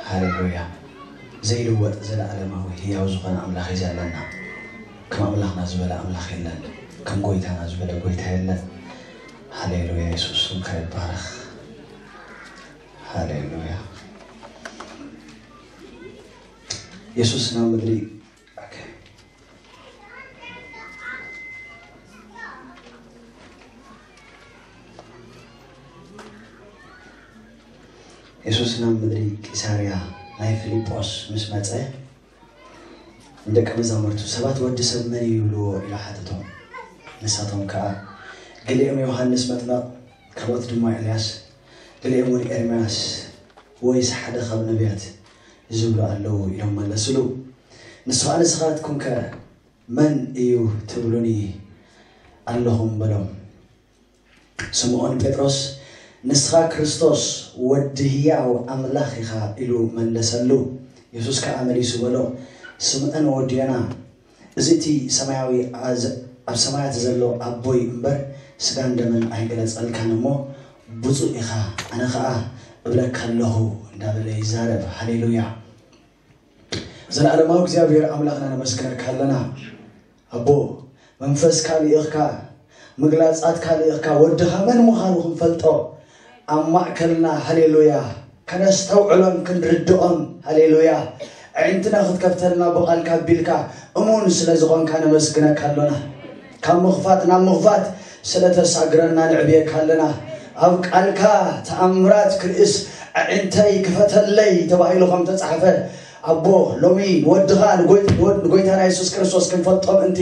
ሃሌሉያ። ዘይልወጥ ዘለኣለማዊ ህያው ዝኾነ ኣምላኽ እዩ ዘለና። ከም ኣምላኽና ዝበለ ኣምላኽ የለን። ከም ጎይታና ዝበለ ጎይታ የለን። ሃሌሉያ። የሱስ ስምካ ይባረኽ። ሃሌሉያ። የሱስ ናብ ምድሪ፣ ኦኬ። የሱስ ናብ ምድሪ ቂሳርያ ናይ ፊልጶስ ምስ መጸ፣ ንደቀ መዛሙርቱ፣ ሰባት ወዲ ሰብ መን እዩ ይብልዎ? ኢሉ ሓተቶም። ንሳቶም ከኣ፣ ገሊኦም ዮሃንስ መጥመቕ፣ ካልኦት ድማ ኤልያስ፣ ገሊኦም እውን ኤርምያስ ወይስ ሓደ ካብ ነቢያት ዝብሉ ኣለዉ ኢሎም መለስሉ። ንሱ ኸኣ፣ ንስኻትኩም ከ መን እዩ ትብሉኒ ኣለኹም? በሎም። ስምዖን ጴጥሮስ፣ ንስኻ ክርስቶስ ወዲ ህያው ኣምላኽ ኢኻ ኢሉ መለሰሉ። የሱስ ከኣ መሊሱ በሎ፣ ስምዖን ወዲ ዮና፣ እዚ እቲ ሰማያዊ ኣዘ-፣ ኣብ ሰማያት ዘሎ ኣቦይ እምበር ስጋን ደምን ኣይገለጸልካን እሞ ብፁዕ ኢኻ፣ ኣነ ኸኣ እብለካ ኣለኹ እንዳበለ ይዛረብ። ሃሌሉያ። ዘለኣለማዊ እግዚኣብሔር ኣምላኽና ነመስግነካ ኣለና። ኣቦ፣ መንፈስካ ልኢኽካ፣ ምግላጻትካ ልኢኽካ፣ ወድኻ መን ምዃኑ ክንፈልጦ ኣብ ማእከልና፣ ሃሌሉያ፣ ከነስተውዕሎን ክንርድኦን፣ ሃሌሉያ፣ ኣዒንትና ክትከፍተልና ብቓልካ ኣቢልካ እሙን ስለ ዝኾንካ ነመስግነካ ኣሎና። ካብ ምኽፋት ናብ ምኽፋት ስለ ተሳግረና ንዕብየካ ኣለና። ኣብ ቃልካ ተኣምራት ክርእስ ኣዒንተይ ክፈተለይ ተባሂሉ ከም ተጻሕፈ፣ ኣቦ፣ ሎሚ ንወድኻ ንጎይ-፣ ንወድ-፣ ንጎይታና የሱስ ክርስቶስ ክንፈልጦ ምእንቲ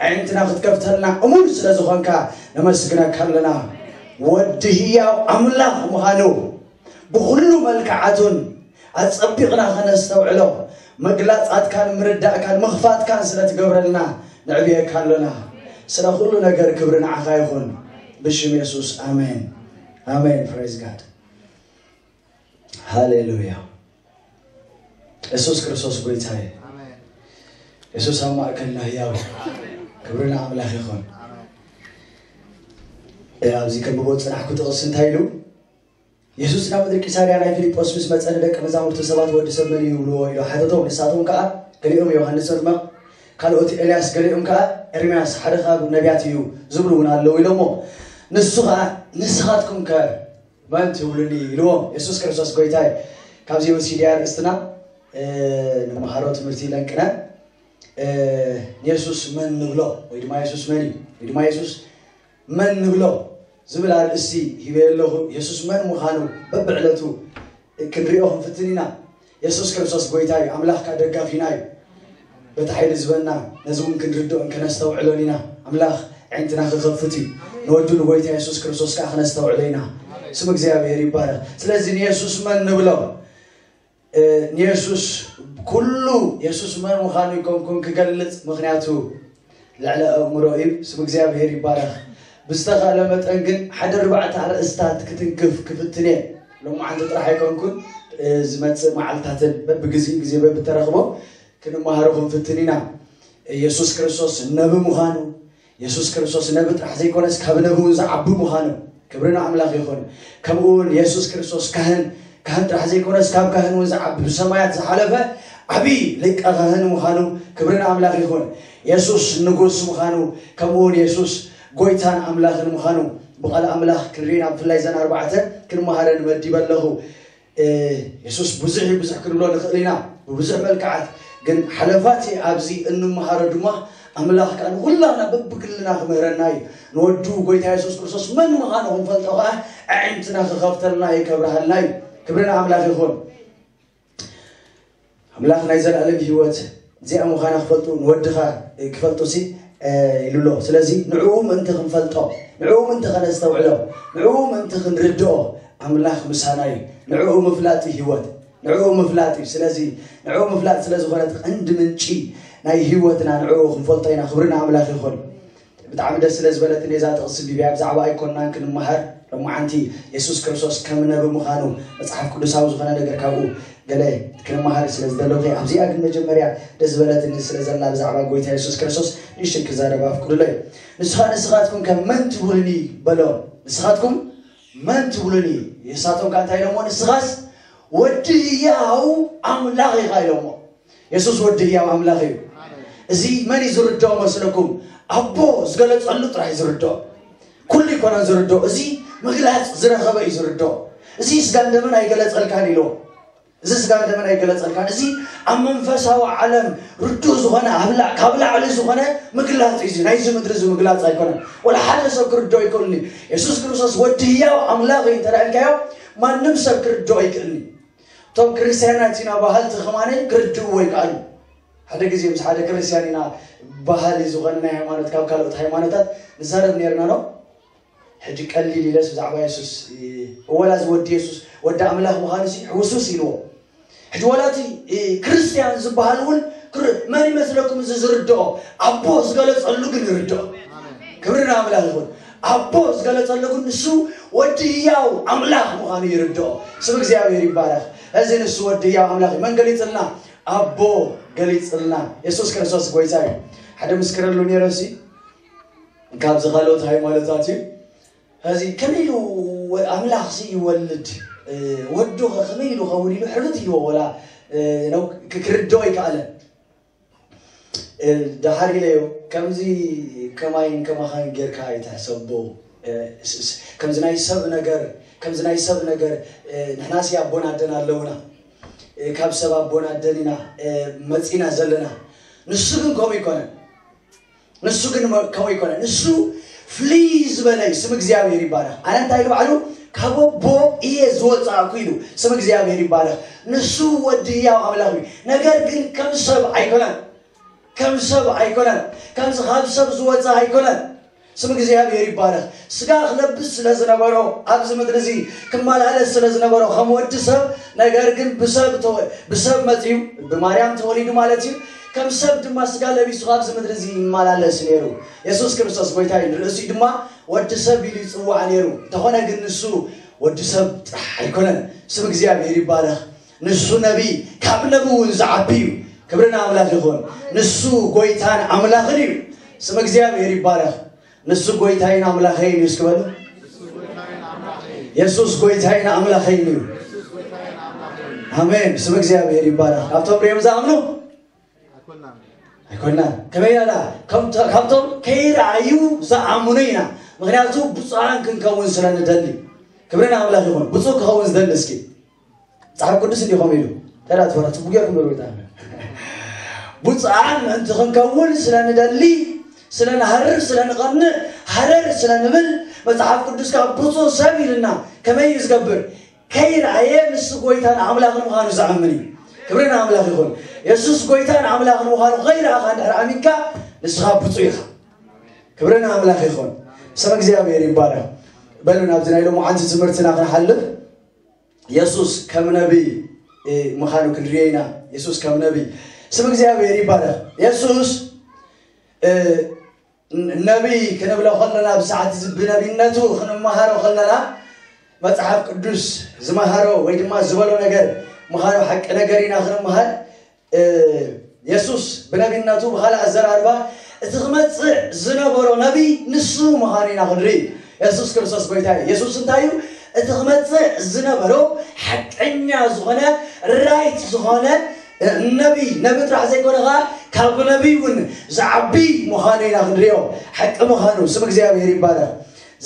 ኣዒንትና ክትከፍተልና እሙን ስለ ዝኾንካ ነመስግነካ ኣለና። ወዲ ህያው ኣምላኽ ምዃኑ ብኹሉ መልክዓቱን ኣጸቢቕና ከነስተውዕሎ፣ ምግላጻትካን ምርዳእካን ምኽፋትካን ስለ ትገብረልና ነዕብየካ ኣሎና። ስለ ኩሉ ነገር ክብሪ ንዓኻ ይኹን። ብሽም የሱስ፣ ኣሜን። ኣሜን። Praise God። ሃሌሉያ። የሱስ ክርስቶስ ጎይታ እዩ። ኣሜን። የሱስ ኣብ ማእከልና ህያው እዩ። ኣሜን። ክብሪ ንኣምላኽ ይኹን። ኣሜን። እ፣ ኣብዚ ከንብቦ ዝጸናሕኩ ጥቕሲ እንታይ ኢሉ? የሱስ ናብ ምድሪ ቂሳርያ ናይ ፊልጶስ ምስ መጸ፣ ንደቀ መዛሙርቱ፣ ሰባት ወዲ ሰብ መን እዩ ይብልዎ? ኢሉ ሓተቶም። ንሳቶም ከኣ፣ ገሊኦም ዮሃንስ መጥመቕ፣ ካልኦት ኤልያስ፣ ገሊኦም ከኣ ኤርምያስ፣ ሓደ ካብ ነቢያት እዩ ዝብሉ እውን ኣለዉ ኢሎሞ። ንሱ ከኣ፣ ንስኻትኩም ከ መን ትብሉኒ? ኢልዎም። የሱስ ክርስቶስ ጎይታ እዩ። ካብዚ ወሲደ ኣርእስትና፣ እ፣ ንመሃሮ ትምህርቲ ኢለን ቅነ፣ እ፣ ንየሱስ መን ንብሎ? ወይ ድማ የሱስ መን እዩ? ወይ ድማ የሱስ መን ንብሎ? ዝብል ኣርእስቲ ሂበ ኣለኹ። የሱስ መን ምዃኑ በብዕለቱ ክንሪኦ ክንፍትን ኢና። የሱስ ክርስቶስ ጎይታ እዩ። ኣምላኽ ከኣ ደጋፊና እዩ። በቲ ሓይሊ ዝበና ነዚ እውን ክንርድኦን ከነስተውዕሎን ኢና። ኣምላኽ ኣዒንትና ክኸፍት እዩ። ንወዱ ንጎይታ የሱስ ክርስቶስ ከኣ ክነስተውዕሎ ኢና። ስም እግዚኣብሔር ይባረኽ። ስለዚ ንየሱስ መን ንብሎ? እ፣ ንየሱስ ኩሉ የሱስ መን ምዃኑ ኣይኮንኩን ክገልጽ፣ ምኽንያቱ ልዕሊ ኣእምሮ እዩ። ስም እግዚኣብሔር ይባረኽ። ብዝተኻእለ መጠን ግን ሓደ ኣርባዕተ ኣርእስታት ክትንክፍ ክፍትን እየ። ሎማዓንቲ ጥራሕ ኣይኮንኩን፣ እ፣ ዝመጽእ መዓልታትን በብግዜኡ ግዜ በብተረኽቦ ክንመሃሮ ክንፍትን ኢና። የሱስ ክርስቶስ ነቢ ምዃኑ፣ የሱስ ክርስቶስ ነቢ ጥራሕ ዘይኮነስ ካብ ነቢ እውን ዝዓቢ ምዃኑ፣ ክብሪ ንኣምላኽ ይኹን። ከምኡ እውን የሱስ ክርስቶስ ካህን፣ ካህን ጥራሕ ዘይኮነስ ካብ ካህን እውን ዝዓቢ፣ ብሰማያት ዝሓለፈ ዓቢ ሊቀ ካህን ምዃኑ፣ ክብሪ ንኣምላኽ ይኹን። የሱስ ንጉስ ምዃኑ፣ ከምኡ እውን የሱስ ጎይታን ኣምላኽን ምዃኑ ብቓል ኣምላኽ ክንርኢ ኢና። ብፍላይ እዘን ኣርባዕተ ክንመሃረን መዲበ ኣለኹ። እ፣ የሱስ ብዙሕ እዩ፣ ብዙሕ ክንብሎ ንኽእል ኢና ብብዙሕ መልክዓት፣ ግን ሓለፋት ኣብዚ እንመሃሮ ድማ ኣምላኽ ከኣ ንኹላና በብግልና ክምህረና እዩ። ንወዱ ጎይታ የሱስ ክርስቶስ መን ምዃኑ ክንፈልጦ ከኣ ኣዒንትና ክኸፍተልና እዩ፣ ከብርሃልና እዩ። ክብሪ ንኣምላኽ ይኹን። ኣምላኽ ናይ ዘለኣለም ህይወት እዚኣ ምዃና ክፈልጡ፣ ንወድኻ ክፈልጡ ሲ፣ እ፣ ኢሉ ኣሎ። ስለዚ ንዕኡ ምእንቲ ክንፈልጦ፣ ንዕኡ ምእንቲ ከነስተውዕሎ፣ ንዕኡ ምእንቲ ክንርድኦ ኣምላኽ ምሳና እዩ። ንዕኡ ምፍላጥ እዩ ህይወት። ንዕኡ ምፍላጥ እዩ። ስለዚ ንዕኡ ምፍላጥ ስለ ዝኾነ እቲ ቀንዲ ምንጪ ናይ ህይወትና ንዕኡ ክንፈልጦ ኢና። ክብሪ ንኣምላኽ ይኹን። ብጣዕሚ ደስ ስለ ዝበለትኒ እዛ ጥቕሲ ቢብያ ብዛዕባ ኣይኮንናን ክንመሃር። ሎማዓንቲ የሱስ ክርስቶስ ከም ነቢ ምዃኑ መጽሓፍ ቅዱሳዊ ዝኾነ ነገር ካብኡ ገለ ክንመሃር ስለ ዝደለኹ፣ ኣብዚኣ ግን መጀመርያ ደስ ዝበለትኒ ስለ ዘላ ብዛዕባ ጎይታ የሱስ ክርስቶስ ንእሽተይ ክዛረብ ኣፍቅዱለይ። ንስኻ፣ ንስኻትኩም ከ መን ትብሉኒ በሎም። ንስኻትኩም መን ትብሉኒ? ንሳቶም ከ እንታይ ኢሎሞ? ንስኻስ ወዲ ህያው ኣምላኽ ኢኻ ኢሎሞ። የሱስ ወዲ ህያው ኣምላኽ እዩ። እዚ መን እዩ ዝርድኦ መስለኩም? ኣቦ ዝገለጸሉ ጥራሕ እዩ ዝርድኦ። ኩሉ ይኮነን ዝርድኦ። እዚ ምግላጽ ዝረኸበ እዩ ዝርድኦ። እዚ ስጋን ደመን ኣይገለጸልካን ኢልዎ። እዚ ስጋን ደመን ኣይገለጸልካን። እዚ ኣብ መንፈሳዊ ዓለም ርዱእ ዝኾነ ኣብ ላ- ካብ ላዕሊ ዝኾነ ምግላጽ እዩ። እዚ ናይዚ ምድሪ እዚ ምግላጽ ኣይኮነን። ወላ ሓደ ሰብ ክርድኦ ኣይክእልን እዩ። የሱስ ክርስቶስ ወዲ ህያው ኣምላኽ እዩ እንተ ኢልካዮ ማንም ሰብ ክርድኦ ኣይክእልን እዩ። እቶም ክርስትያናት ኢና በሃልቲ ከማነይ ክርድእዎ ይከኣሉ። ሓደ ግዜ ምስ ሓደ ክርስትያን ኢና በሃሊ ዝኾነ ናይ ሃይማኖት ካብ ካልኦት ሃይማኖታት ንዛረብ ነርና ነው። ሕጂ ቀሊል ኢለስ ብዛዕባ የሱስ እወላ እዚ ወዲ የሱስ ወዲ ኣምላኽ ምዃኑ ሲ ሕውሱስ ኢልዎ። ሕጂ ወላ እቲ ክርስትያን ዝበሃል እውን ክር- መን ይመስለኩም እዚ ዝርድኦ? ኣቦ ዝገለጸሉ ግን ይርድኦ። ክብሪ ንኣምላኽ ይኹን። ኣቦ ዝገለጸሉ ግን ንሱ ወዲ ህያው ኣምላኽ ምዃኑ ይርድኦ። ስም እግዚኣብሔር ይባረኽ። እዚ ንሱ ወዲ ህያው ኣምላኽ እዩ። መን ገሊጽልና? ኣቦ ገሊጽልና። የሱስ ክርስቶስ ጎይታ እዩ። ሓደ ምስክረሉ ነይረ ሲ ካብዚ ካልኦት ሃይማኖታት እዩ። እዚ ከመይ ኢሉ ኣምላኽ ሲ ይወልድ? ወዱ ከ ከመይ ኢሉ ኸውን ኢሉ ሕብት ኢልዎ ወላ ነው ክርድኦ ይከኣለን። ደሓር ኢለዮ ከምዚ ከማይን ከማኻን ጌርካ ኣይትሕሰቦ። ከምዚ ናይ ሰብ ነገር ከምዚ ናይ ሰብ ነገር ንሕናሲ ኣቦን ኣደን ኣለውና። ካብ ሰብ ኣቦን ኣደን ኢና መፂና ዘለና። ንሱ ግን ከምኡ ይኮነን። ንሱ ግን ከምኡ ይኮነን። ንሱ ፍልይ ዝበለ እዩ። ስም እግዚኣብሔር ይባረኽ። ኣነ እንታይ ኢሉ ባዕሉ ካብ ኣቦ እየ ዝወፃእኩ ኢሉ። ስም እግዚኣብሔር ይባረኽ። ንሱ ወዲ ህያው ኣምላኽ እዩ። ነገር ግን ከም ሰብ ኣይኮነን። ከም ሰብ ኣይኮነን። ከምዚ ካብ ሰብ ዝወፀ ኣይኮነን። ስም እግዚኣብሔር ይባረኽ። ስጋ ክለብስ ስለ ዝነበሮ ኣብዚ ምድሪ እዚ ክመላለስ ስለ ዝነበሮ ከም ወዲ ሰብ ነገር ግን ብሰብ ተወ- ብሰብ መፅዩ ብማርያም ተወሊዱ ማለት እዩ። ከም ሰብ ድማ ስጋ ለቢሱ ኣብዚ ምድሪ እዚ ይመላለስ ነይሩ። የሱስ ክርስቶስ ጎይታ እዩ። ንርእሲ ድማ ወዲ ሰብ ኢሉ ይፅዋዕ ነይሩ። እንተኾነ ግን ንሱ ወዲ ሰብ ጥራሕ ኣይኮነን። ስም እግዚኣብሔር ይባረኽ። ንሱ ነቢይ ካብ ነቢ እውን ዝዓቢ እዩ። ክብሪ ንኣምላኽ ይኹን። ንሱ ጎይታን ኣምላኽን እዩ። ስም እግዚኣብሔር ይባረኽ። ንሱ ጎይታይን ኣምላኸይን እዩ እስኪ በሉ። የሱስ ጎይታይን ኣምላኸይን እዩ። ኣሜን። ስም እግዚኣብሔር ይባረኽ። ካብቶም ሪኦም ዝኣምኑ ኣይኮና። ከመይ ኢና? ካብቶም ከይረኣዩ ዝኣምኑ ኢና። ምክንያቱ ብፁዓን ክንከውን ስለ ንደሊ። ክብሪ ንኣምላኽ ይኹን። ብፁዕ ክኸውን ዝደሊ እስኪ መጽሓፍ ቅዱስ እንዲኹም ኢሉ ተዳ ትፈራ ጽቡቅ ጌርኩም በሉ። ብፁዓን ምእንቲ ክንከውን ስለ ንደሊ፣ ስለ ንሃርር፣ ስለ ንቐንእ፣ ሃረር ስለ ንብል መጽሓፍ ቅዱስ ካብ ብፁዕ ሰብ ኢልና ከመይ እዩ ዝገብር? ከይረኣየ ንሱ ጎይታን ኣምላኽን ምዃኑ ዝኣምን እዩ። ክብሪ ንኣምላኽ ይኹን። የሱስ ጎይታን ኣምላኽን ምዃኑ ከይረኣኻ እንድሕር ኣሚንካ ንስኻ ብፁዕ ኢኻ። ክብሪ ንኣምላኽ ይኹን። ስም እግዚኣብሔር ይባረኽ። በሉ ናብዚ ናይ ሎምዓንቲ ትምህርትና ክንሓልፍ የሱስ ከም ነቢይ ምዃኑ ክንርዮ ኢና። የሱስ ከም ነቢይ ስም እግዚኣብሔር ይባረኽ። የሱስ ነቢይ ክንብሎ ከለና ብሰዓት እዚ ብነቢነቱ ክንመሃሮ ከለና መፅሓፍ ቅዱስ ዝመሃሮ ወይ ድማ ዝበሎ ነገር ምዃኑ ሓቂ ነገር ኢና ክንመሃር። የሱስ ብነቢነቱ ብኻልእ ኣዘራርባ እቲ ክመፅእ ዝነበሮ ነቢይ ንሱ ምዃኑ ኢና ክንርኢ። የሱስ ክርስቶስ ጎይታ እዩ። የሱስ እንታይ እዩ? እቲ ክመፅእ ዝነበሮ ሓቀኛ ዝኾነ ራይት ዝኾነ ነቢይ ነቢ ጥራሕ ዘይኮነ ከዓ ካብ ነቢይ እውን ዝዓቢ ምዃኑ ኢና ክንሪኦ። ሓቂ ምዃኑ ስም እግዚኣብሔር ይባረኽ።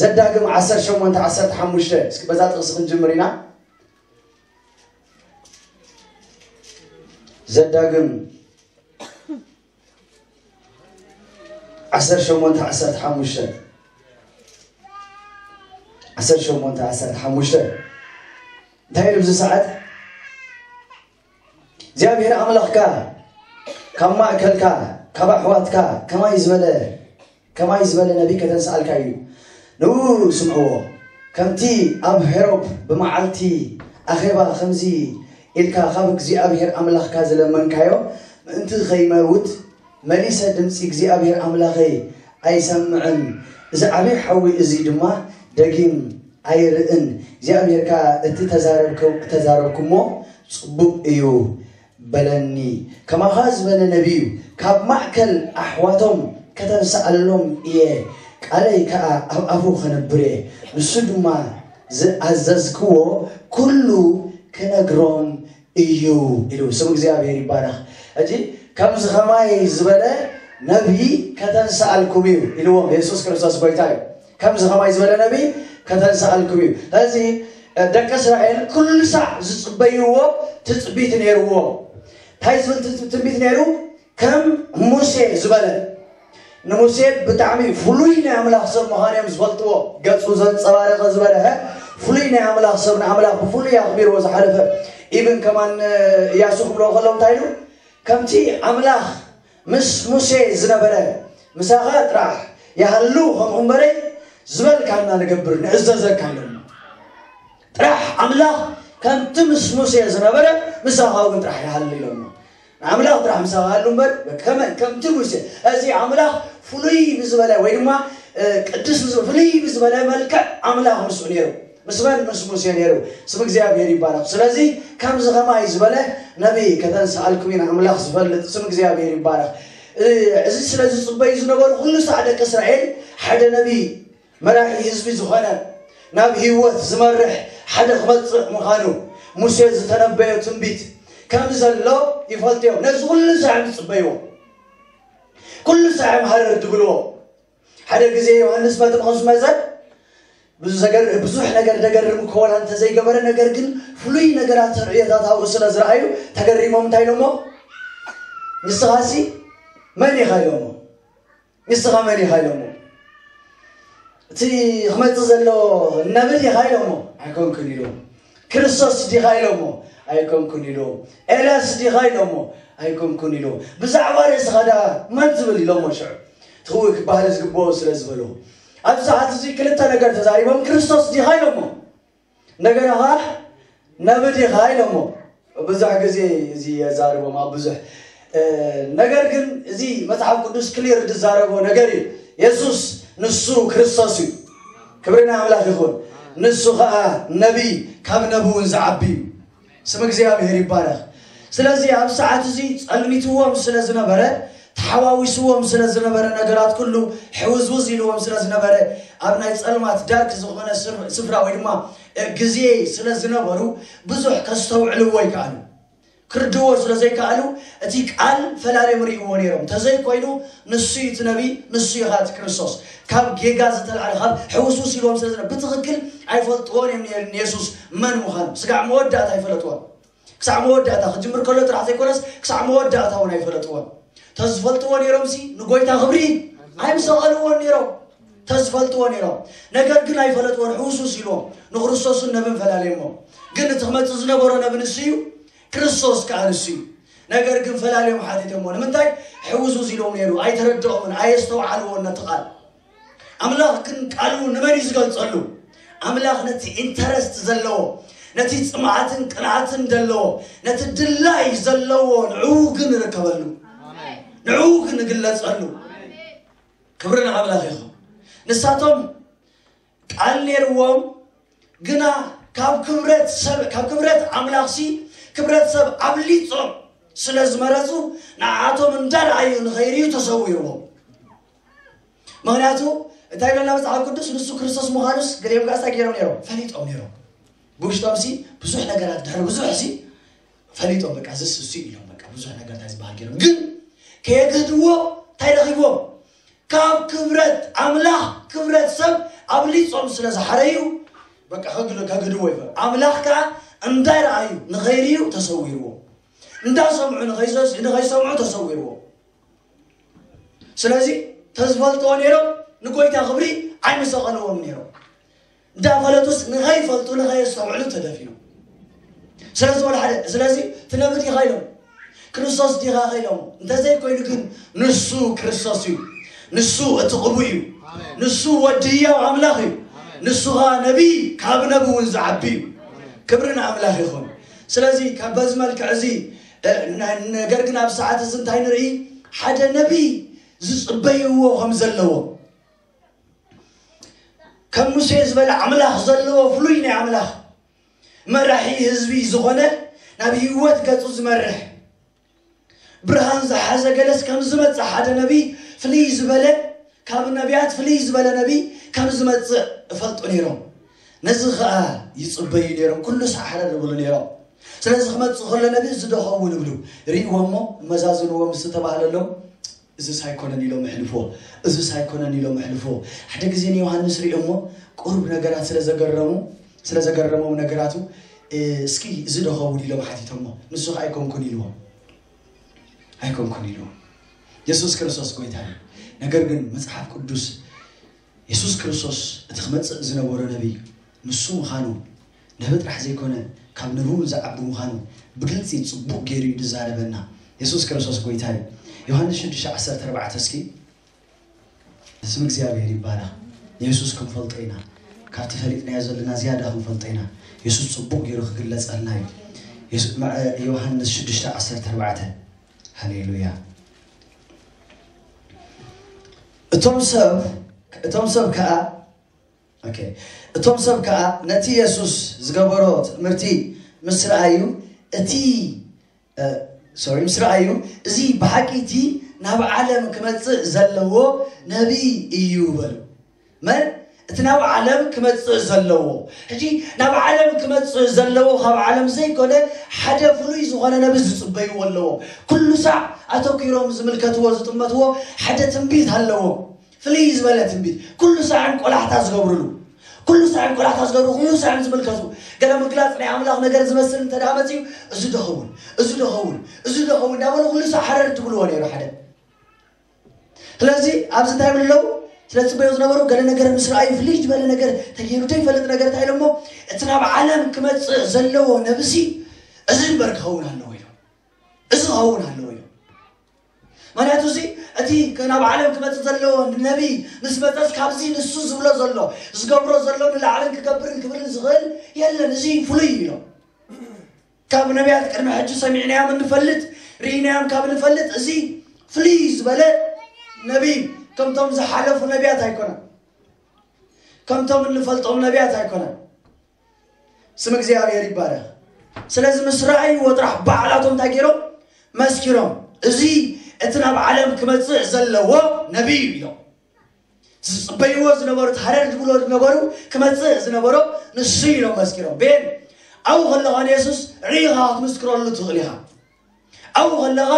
ዘዳግም ዓሰርተ ሸሞንተ ዓሰርተ ሓሙሽተ እስኪ በዛ ጥቕሲ ክንጅምር ኢና። ዘዳግም ዓሰርተ ሸሞንተ ዓሰርተ ሓሙሽተ ዓሰርተ ሸሞንተ ዓሰርተ ሓሙሽተ እንታይ ኢሉ ብዚ ሰዓት እግዚኣብሔር ኣምላኽካ ካብ ማእከልካ ካብ ኣሕዋትካ ከማይ ዝበለ ከማይ ዝበለ ነቢይ ከተንስኣልካ እዩ። ንኡ ስምዕዎ። ከምቲ ኣብ ሄሮብ ብመዓልቲ ኣኼባ ከምዚ ኢልካ ካብ እግዚኣብሔር ኣምላኽካ ዝለመንካዮ ምእንቲ ኸይመውት መሊሰ ድምፂ እግዚኣብሔር ኣምላኸይ ኣይሰምዕን፣ እዚ ዓብዪ ሓዊ እዚ ድማ ደጊም ኣይርእን። እግዚኣብሔር ከኣ እቲ ተዛረብኩሞ ፅቡቕ እዩ በለኒ። ከማኻ ዝበለ ነቢዩ ካብ ማእከል ኣሕዋቶም ከተንስኣሎም እየ፣ ቃለይ ከኣ ኣብ ኣፉ ኸነብር እየ። ንሱ ድማ ዝኣዘዝክዎ ኩሉ ክነግሮም እዩ ኢሉ። ስም እግዚኣብሔር ይባረኽ። ሕጂ ከምዚ ከማይ ዝበለ ነቢይ ከተንስኣልኩም እዩ ኢልዎም። የሱስ ክርስቶስ ጎይታ እዩ። ከምዚ ከማይ ዝበለ ነቢይ ከተንስኣልኩም እዩ። ስለዚ ደቂ እስራኤል ኩሉ ሳዕ ዝፅበይዎ ትፅቢት ነይርዎ። እንታይ ዝብል ትፅቢት ነይሩ? ከም ሙሴ ዝበለ፣ ንሙሴ ብጣዕሚ ፍሉይ ናይ ኣምላኽ ሰብ ምዃኑ እዮም ዝፈልጥዎ። ገጹ ዘንጸባረቐ ዝበርሀ ፍሉይ ናይ ኣምላኽ ሰብ፣ ንኣምላኽ ብፍሉይ ኣኽቢርዎ ዝሓለፈ። ኢብን ከማን እያሱ ክብሎ ከሎ እንታይ ኢሉ? ከምቲ ኣምላኽ ምስ ሙሴ ዝነበረ፣ ምሳኻ ጥራሕ ይሃሉ፣ ከምኡ እምበረ ዝበልካና ንገብር፣ ንእዘዘካ ኢሎሞ። ጥራሕ ኣምላኽ ከምቲ ምስ ሙሴ ዝነበረ ምሳኻ እውን ጥራሕ ይሃሉ ኢሎሞ። ንኣምላኽ ጥራሕ ምሳኻ ሃሉ እምበር ከመ ከምቲ ሙሴ። እዚ ኣምላኽ ፍሉይ ብዝበለ ወይ ድማ ቅዱስ ብዝበለ ፍሉይ ብዝበለ መልክዕ ኣምላኽ ምስኡ ነይሩ። ምስ መን? ምስ ሙሴ ነይሩ። ስም እግዚኣብሔር ይባረኽ። ስለዚ ከምዚ ከማይ ዝበለ ነቢይ ከተንስኣልኩም ኢና። ኣምላኽ ዝፈልጥ ስም እግዚኣብሔር ይባረኽ። እዚ ስለዚ ዝፅበዩ ዝነበሩ ኩሉ ሳዕ ደቂ እስራኤል ሓደ ነቢይ መራሒ ህዝቢ ዝኾነ ናብ ህይወት ዝመርሕ ሓደ ክመፅእ ምዃኑ ሙሴ ዝተነበዮ ትንቢት ከም ዘሎ ይፈልጡ እዮም። ነዚ ኩሉ ሳዕ ዝፅበይዎ፣ ኩሉ ሳዕ እዮም ሃረር ዝብልዎ። ሓደ ግዜ ዮሃንስ መጥምቕ ምስ መፀ ብዙ ዘገር-፣ ብዙሕ ነገር ደገርም እኮ ዋላ እንተዘይገበረ፣ ነገር ግን ፍሉይ ነገራት ተርእዮታት ኣብኡ ስለ ዝረኣዩ ተገሪሞም እንታይ ኢሎሞ? ንስኻሲ መን ኢኻ ኢሎሞ? ንስኻ መን ኢኻ ኢሎሞ? እቲ ክመጽእ ዘሎ ነቢ ዲኻ ኢሎሞ? ኣይኮንኩን ኢሎም። ክርስቶስ ዲኻ ኢሎሞ? ኣይኮንኩን ኢሎም። ኤልያስ ዲኻ ኢሎሞ? ኣይኮንኩን ኢሎም። ብዛዕባ ርእስኻ ደኣ መን ትብል ኢሎሞ? ሽዑ ትኽዊ ክበሃል ዝግብኦ ስለ ዝበልዎ፣ ኣብዚ ሰዓት እዚ ክልተ ነገር ተዛሪቦም። ክርስቶስ ዲኻ ኢሎሞ? እንደገና ኸዓ ነቢ ዲኻ ኢሎሞ። ብዙሕ ግዜ እዚ የዛርቦም ኣብ ብዙሕ፣ እ፣ ነገር ግን እዚ መጽሓፍ ቅዱስ ክሊር ዝዛረቦ ነገር እዩ። የሱስ ንሱ ክርስቶስ እዩ። ክብሪ ንኣምላኽ ይኹን። ንሱ ኸዓ ነቢ፣ ካብ ነቢ እውን ዝዓቢ እዩ። ስም እግዚኣብሔር ይባረኽ። ስለዚ ኣብ ሰዓት እዚ ጸልሚትዎም ስለ ዝነበረ፣ ተሓዋዊስዎም ስለ ዝነበረ፣ ነገራት ኩሉ ሕውዝውዝ ኢልዎም ስለ ዝነበረ፣ ኣብ ናይ ጸልማት ዳርክ ዝኾነ ስር-፣ ስፍራ ወይ ድማ፣ እ፣ ግዜ ስለ ዝነበሩ ብዙሕ ከስተውዕልዎ ይከኣሉ። ክርድዎ ስለ ዘይከኣሉ እቲ ቃል ፈላልዮም ርእይዎ ነይሮም። እንተዘይኮይኑ ንሱ እዩ እቲ ነቢ፣ ንሱ እዩ ኸኣ እቲ ክርስቶስ። ካብ ጌጋ ዝተላዕለ፣ ካብ ሕውስውስ ኢልዎም ስለ ዝነበረ ብትኽክል ኣይፈልጥዎን እዮም ነይሮም ንየሱስ መን ምዃኑ። ስጋዕ መወዳእታ ኣይፈለጥዎን። ክሳዕ መወዳእታ ክጅምር ከሎ ጥራሕ ዘይኮነስ ክሳዕ መወዳእታ እውን ኣይፈለጥዎን። ተዝፈልጥዎ ነይሮምሲ ንጎይታ ክብሪ ኣይምሰቐልዎን ነይሮም። ተዝፈልጥዎ ነይሮም። ነገር ግን ኣይፈለጥዎን፣ ሕውስውስ ኢልዎም። ንክርስቶስን ነብን ፈላልዮሞ። ግን እቲ ክመጽእ ዝነበሮ ነቢ ንሱ እዩ፣ ክርስቶስ ከኣ ንሱ እዩ። ነገር ግን ፈላልዮም ሓቲቶሞ። ንምንታይ? ሕውስውስ ኢልዎም ነይሩ። ኣይተረድኦምን፣ ኣየስተውዓልዎን ነቲ ቃል። ኣምላኽ ግን ቃሉ ንመን እዩ ዝገልጸሉ? ኣምላኽ ነቲ ኢንተረስት ዘለዎ፣ ነቲ ጽምዓትን ቅንዓትን ዘለዎ፣ ነቲ ድላይ ዘለዎ ንዕኡ ግን ይርከበሉ። ኣሜን። ንዕኡ ግን ይግለጸሉ። ኣሜን። ክብሪ ንኣምላኽ ይኹን። ንሳቶም ቃል ነይርዎም፣ ግና ካብ ክብረት ሰብ፣ ካብ ክብረት ኣምላኽሲ ክብረት ሰብ ኣብሊጾም ስለ ዝመረጹ ንዓኣቶም እንዳረኣዩ ንኸይርእዩ ተሰዊርዎም። ምኽንያቱ እንታይ ይብለና መጽሓፍ ቅዱስ? ንሱ ክርስቶስ ምዃኑስ ገሊኦም ከኣ እንታይ ገይሮም ነይሮም? ፈሊጦም ነይሮም። ብውሽጦምሲ ብዙሕ ነገራት ድሕሪ ብዙሕሲ ፈሊጦም፣ በቃ፣ እዚስ እሱ ኢሎም፣ በቃ፣ ብዙሕ ነገር እንታይ ዝበሃል ገይሮም። ግን ከየግህድዎ እንታይ ረኺብዎም? ካብ ክብረት ኣምላኽ ክብረት ሰብ ኣብሊጾም ስለ ዝሓረዩ፣ በቃ፣ ከግድ-፣ ከግህድዎ ይኽእል። ኣምላኽ ከኣ እንዳረኣዩ ንኸይርእዩ ተሰዊርዎ። እንዳሰምዑ ንኸይሰስ-፣ ንኸይሰምዑ ተሰዊርዎ። ስለዚ ተዝፈልጥዎ ነይሮም ንጎይታ ክብሪ ኣይምሰቐልዎም ነይሮም። እንዳፈለጡስ ንኸይፈልጡ ንኸየስተውዕሉ ተደፊኖም። ስለዚ ወላ ሓደ፣ ስለዚ እቲ ነቢ ዲኻ ኢሎም፣ ክርስቶስ ዲኻ ኢሎም፣ እንተዘይኮይኑ ግን ንሱ ክርስቶስ እዩ። ንሱ እቲ ቅቡእ እዩ። ኣሜን። ንሱ ወዲ ህያው ኣምላኽ እዩ። ኣሜን። ንሱ ኸኣ ነቢ፣ ካብ ነቢ እውን ዝዓቢ እዩ። ኣሜን። ክብሪ ንኣምላኽ ይኹን። ስለዚ ካብ በዚ መልክዕ እዚ፣ እ፣ ነ-፣ ነገር ግን ኣብ ሰዓት እዚ እንታይ ንርኢ? ሓደ ነቢ ዝጽበይዎ ከም ዘለዎ፣ ከም ሙሴ ዝበለ ኣምላኽ ዘለዎ ፍሉይ ናይ ኣምላኽ መራሒ ህዝቢ ዝኾነ፣ ናብ ህይወት ገጹ ዝመርሕ፣ ብርሃን ዝሓዘ ገለስ ከም ዝመጽእ ሓደ ነቢ ፍልይ ዝበለ፣ ካብ ነቢያት ፍልይ ዝበለ ነቢ ከም ዝመጽእ እፈልጡ ነይሮም። ነዚ ኸኣ ይጽበዩ ነይሮም። ኩሉ ሳዕ ሓረር ይብሉ ነይሮም። ስለዚ ክመፅእ ከሎ ነቢ እዚ ዶ ኸውን ይብሉ። ርእይዎ እሞ መዛዝንዎ ምስ ተባህለሎም፣ እዝስ ኣይኮነን ኢሎም ኣሕልፍዎ። እዝስ ኣይኮነን ኢሎም ኣሕልፍዎ። ሓደ ግዜ ንዮሃንስ ርእዮሞ ቁሩብ ነገራት ስለ ዘገረሙ፣ ስለ ዘገረሞም ነገራቱ፣ "እ፣ እስኪ እዚ ዶ ኸውን?" ኢሎም ሓቲቶሞ። ንሱ ከ "ኣይኮንኩን" ኢልዎም። "ኣይኮንኩን" ኢልዎም። የሱስ ክርስቶስ ጎይታ እዩ። ነገር ግን መጽሓፍ ቅዱስ የሱስ ክርስቶስ እቲ ክመጽእ ዝነበሮ ነቢይ ንሱ ምዃኑ፣ ነቢ ጥራሕ ዘይኮነ፣ ካብ ነቢ እውን ዝዓቢ ምዃኑ ብግልጺ ጽቡቕ ገይሩ እዩ ዝዛረበና። የሱስ ክርስቶስ ጎይታ እዩ። ዮሃንስ ሽዱሽተ ዓሰርተ ኣርባዕተ እስኪ። ስም እግዚኣብሔር ይባረኽ። ንየሱስ ክንፈልጦ ኢና። ካብቲ ፈሊጥናዮ ዘለና ዝያዳ ክንፈልጦ ኢና። የሱስ ጽቡቕ ገይሩ ክግለጸልና እዩ። የሱ-፣ ማ-፣ ዮሃንስ ሽዱሽተ ዓሰርተ ኣርባዕተ። ሃሌሉያ። እቶም ሰብ፣ እቶም ሰብ ከኣ፣ ኦኬ፣ እቶም ሰብ ከኣ ነቲ የሱስ ዝገበሮ ትእምርቲ ምስ ረኣዩ፣ እቲ፣ እ፣ ሶሪ፣ ምስ ረኣዩ፣ "እዚ ብሓቂ እቲ ናብ ዓለም ክመጽእ ዘለዎ ነቢይ እዩ" በሉ። መን? እቲ ናብ ዓለም ክመጽእ ዘለዎ። ሕጂ ናብ ዓለም ክመጽእ ዘለዎ፣ ካብ ዓለም ዘይኮነ ሓደ ፍሉይ ዝኾነ ነቢ ዝጽበይዎ ኣለዎ። ኩሉ ሳዕ ኣተኲሮም ዝምልከትዎ፣ ዝጥመትዎ ሓደ ትንቢት ኣለዎ። ፍልይ ዝበለ ትንቢት። ኩሉ ሳዕን ቆላሕታ ዝገብርሉ። ኩሉ ሳዕን ቆላሕታ ዝገብሩ፣ ኩሉ ሳዕን ዝምልከቱ። ገለ ምግላጽ ናይ ኣምላኽ ነገር ዝመስል እንተ ደኣ መጺኡ፣ "እዚ ዶ ኸውን? እዚ ዶ ኸውን? እዚ ዶ ኸውን?" እንዳበሉ ኩሉ ሳዕ ሃረር ትብልዎ ነይሩ ሓደ። ስለዚ ኣብዚ እንታይ ይብሉ ኣለዉ? ስለ ዝጽበዩ ዝነበሩ ገለ ነገር ምስ ረኣዩ፣ ፍልይ ዝበለ ነገር ተገይሩ ዘይፈልጥ ነገር እንታይ ኢሎሞ? "እቲ ናብ ዓለም ክመጽእ ዘለዎ ነብሲ እዚ እምበር ክኸውን ኣለዎ" ኢሎም። "እዚ ክኸውን ኣለዎ" ኢሎም። ምኽንያቱ እዚ፣ እቲ ናብ ዓለም ክመጽእ ዘለዎ ነቢ ምስ መጸስ፣ ካብዚ ንሱ ዝብሎ ዘሎ፣ ዝገብሮ ዘሎ ንላዕልን ክገብርን ክብርን ዝኽእል የለን። እዚ ፍሉይ እዩ ኢሎም። ካብ ነቢያት ቅድሚ ሕጂ ሰሚዕናዮም እንፈልጥ፣ ርኢናዮም ካብ ንፈልጥ፣ እዚ ፍልይ ዝበለ ነቢ፣ ከምቶም ዝሓለፉ ነቢያት ኣይኮነን። ከምቶም እንፈልጦም ነቢያት ኣይኮነን። ስም እግዚኣብሔር ይባረኽ። ስለዚ ምስ ረኣይዎ ጥራሕ ባዕላቶም እንታይ ገይሮም? መስኪሮም። እዚ እቲ ናብ ዓለም ክመጽእ ዘለዎ ነቢ እዩ ኢሎም። ዝጽበይዎ ዝነበሩ፣ ሃረር ዝብሎ ዝነበሩ፣ ክመጽእ ዝነበሮ ንሱ ኢሎም መስኪሮም። ቤን፣ ኣብኡ ከለኻ ንየሱስ ርኢኻ ክትምስክረሉ ትኽእል ኢኻ። ኣብኡ ከለኻ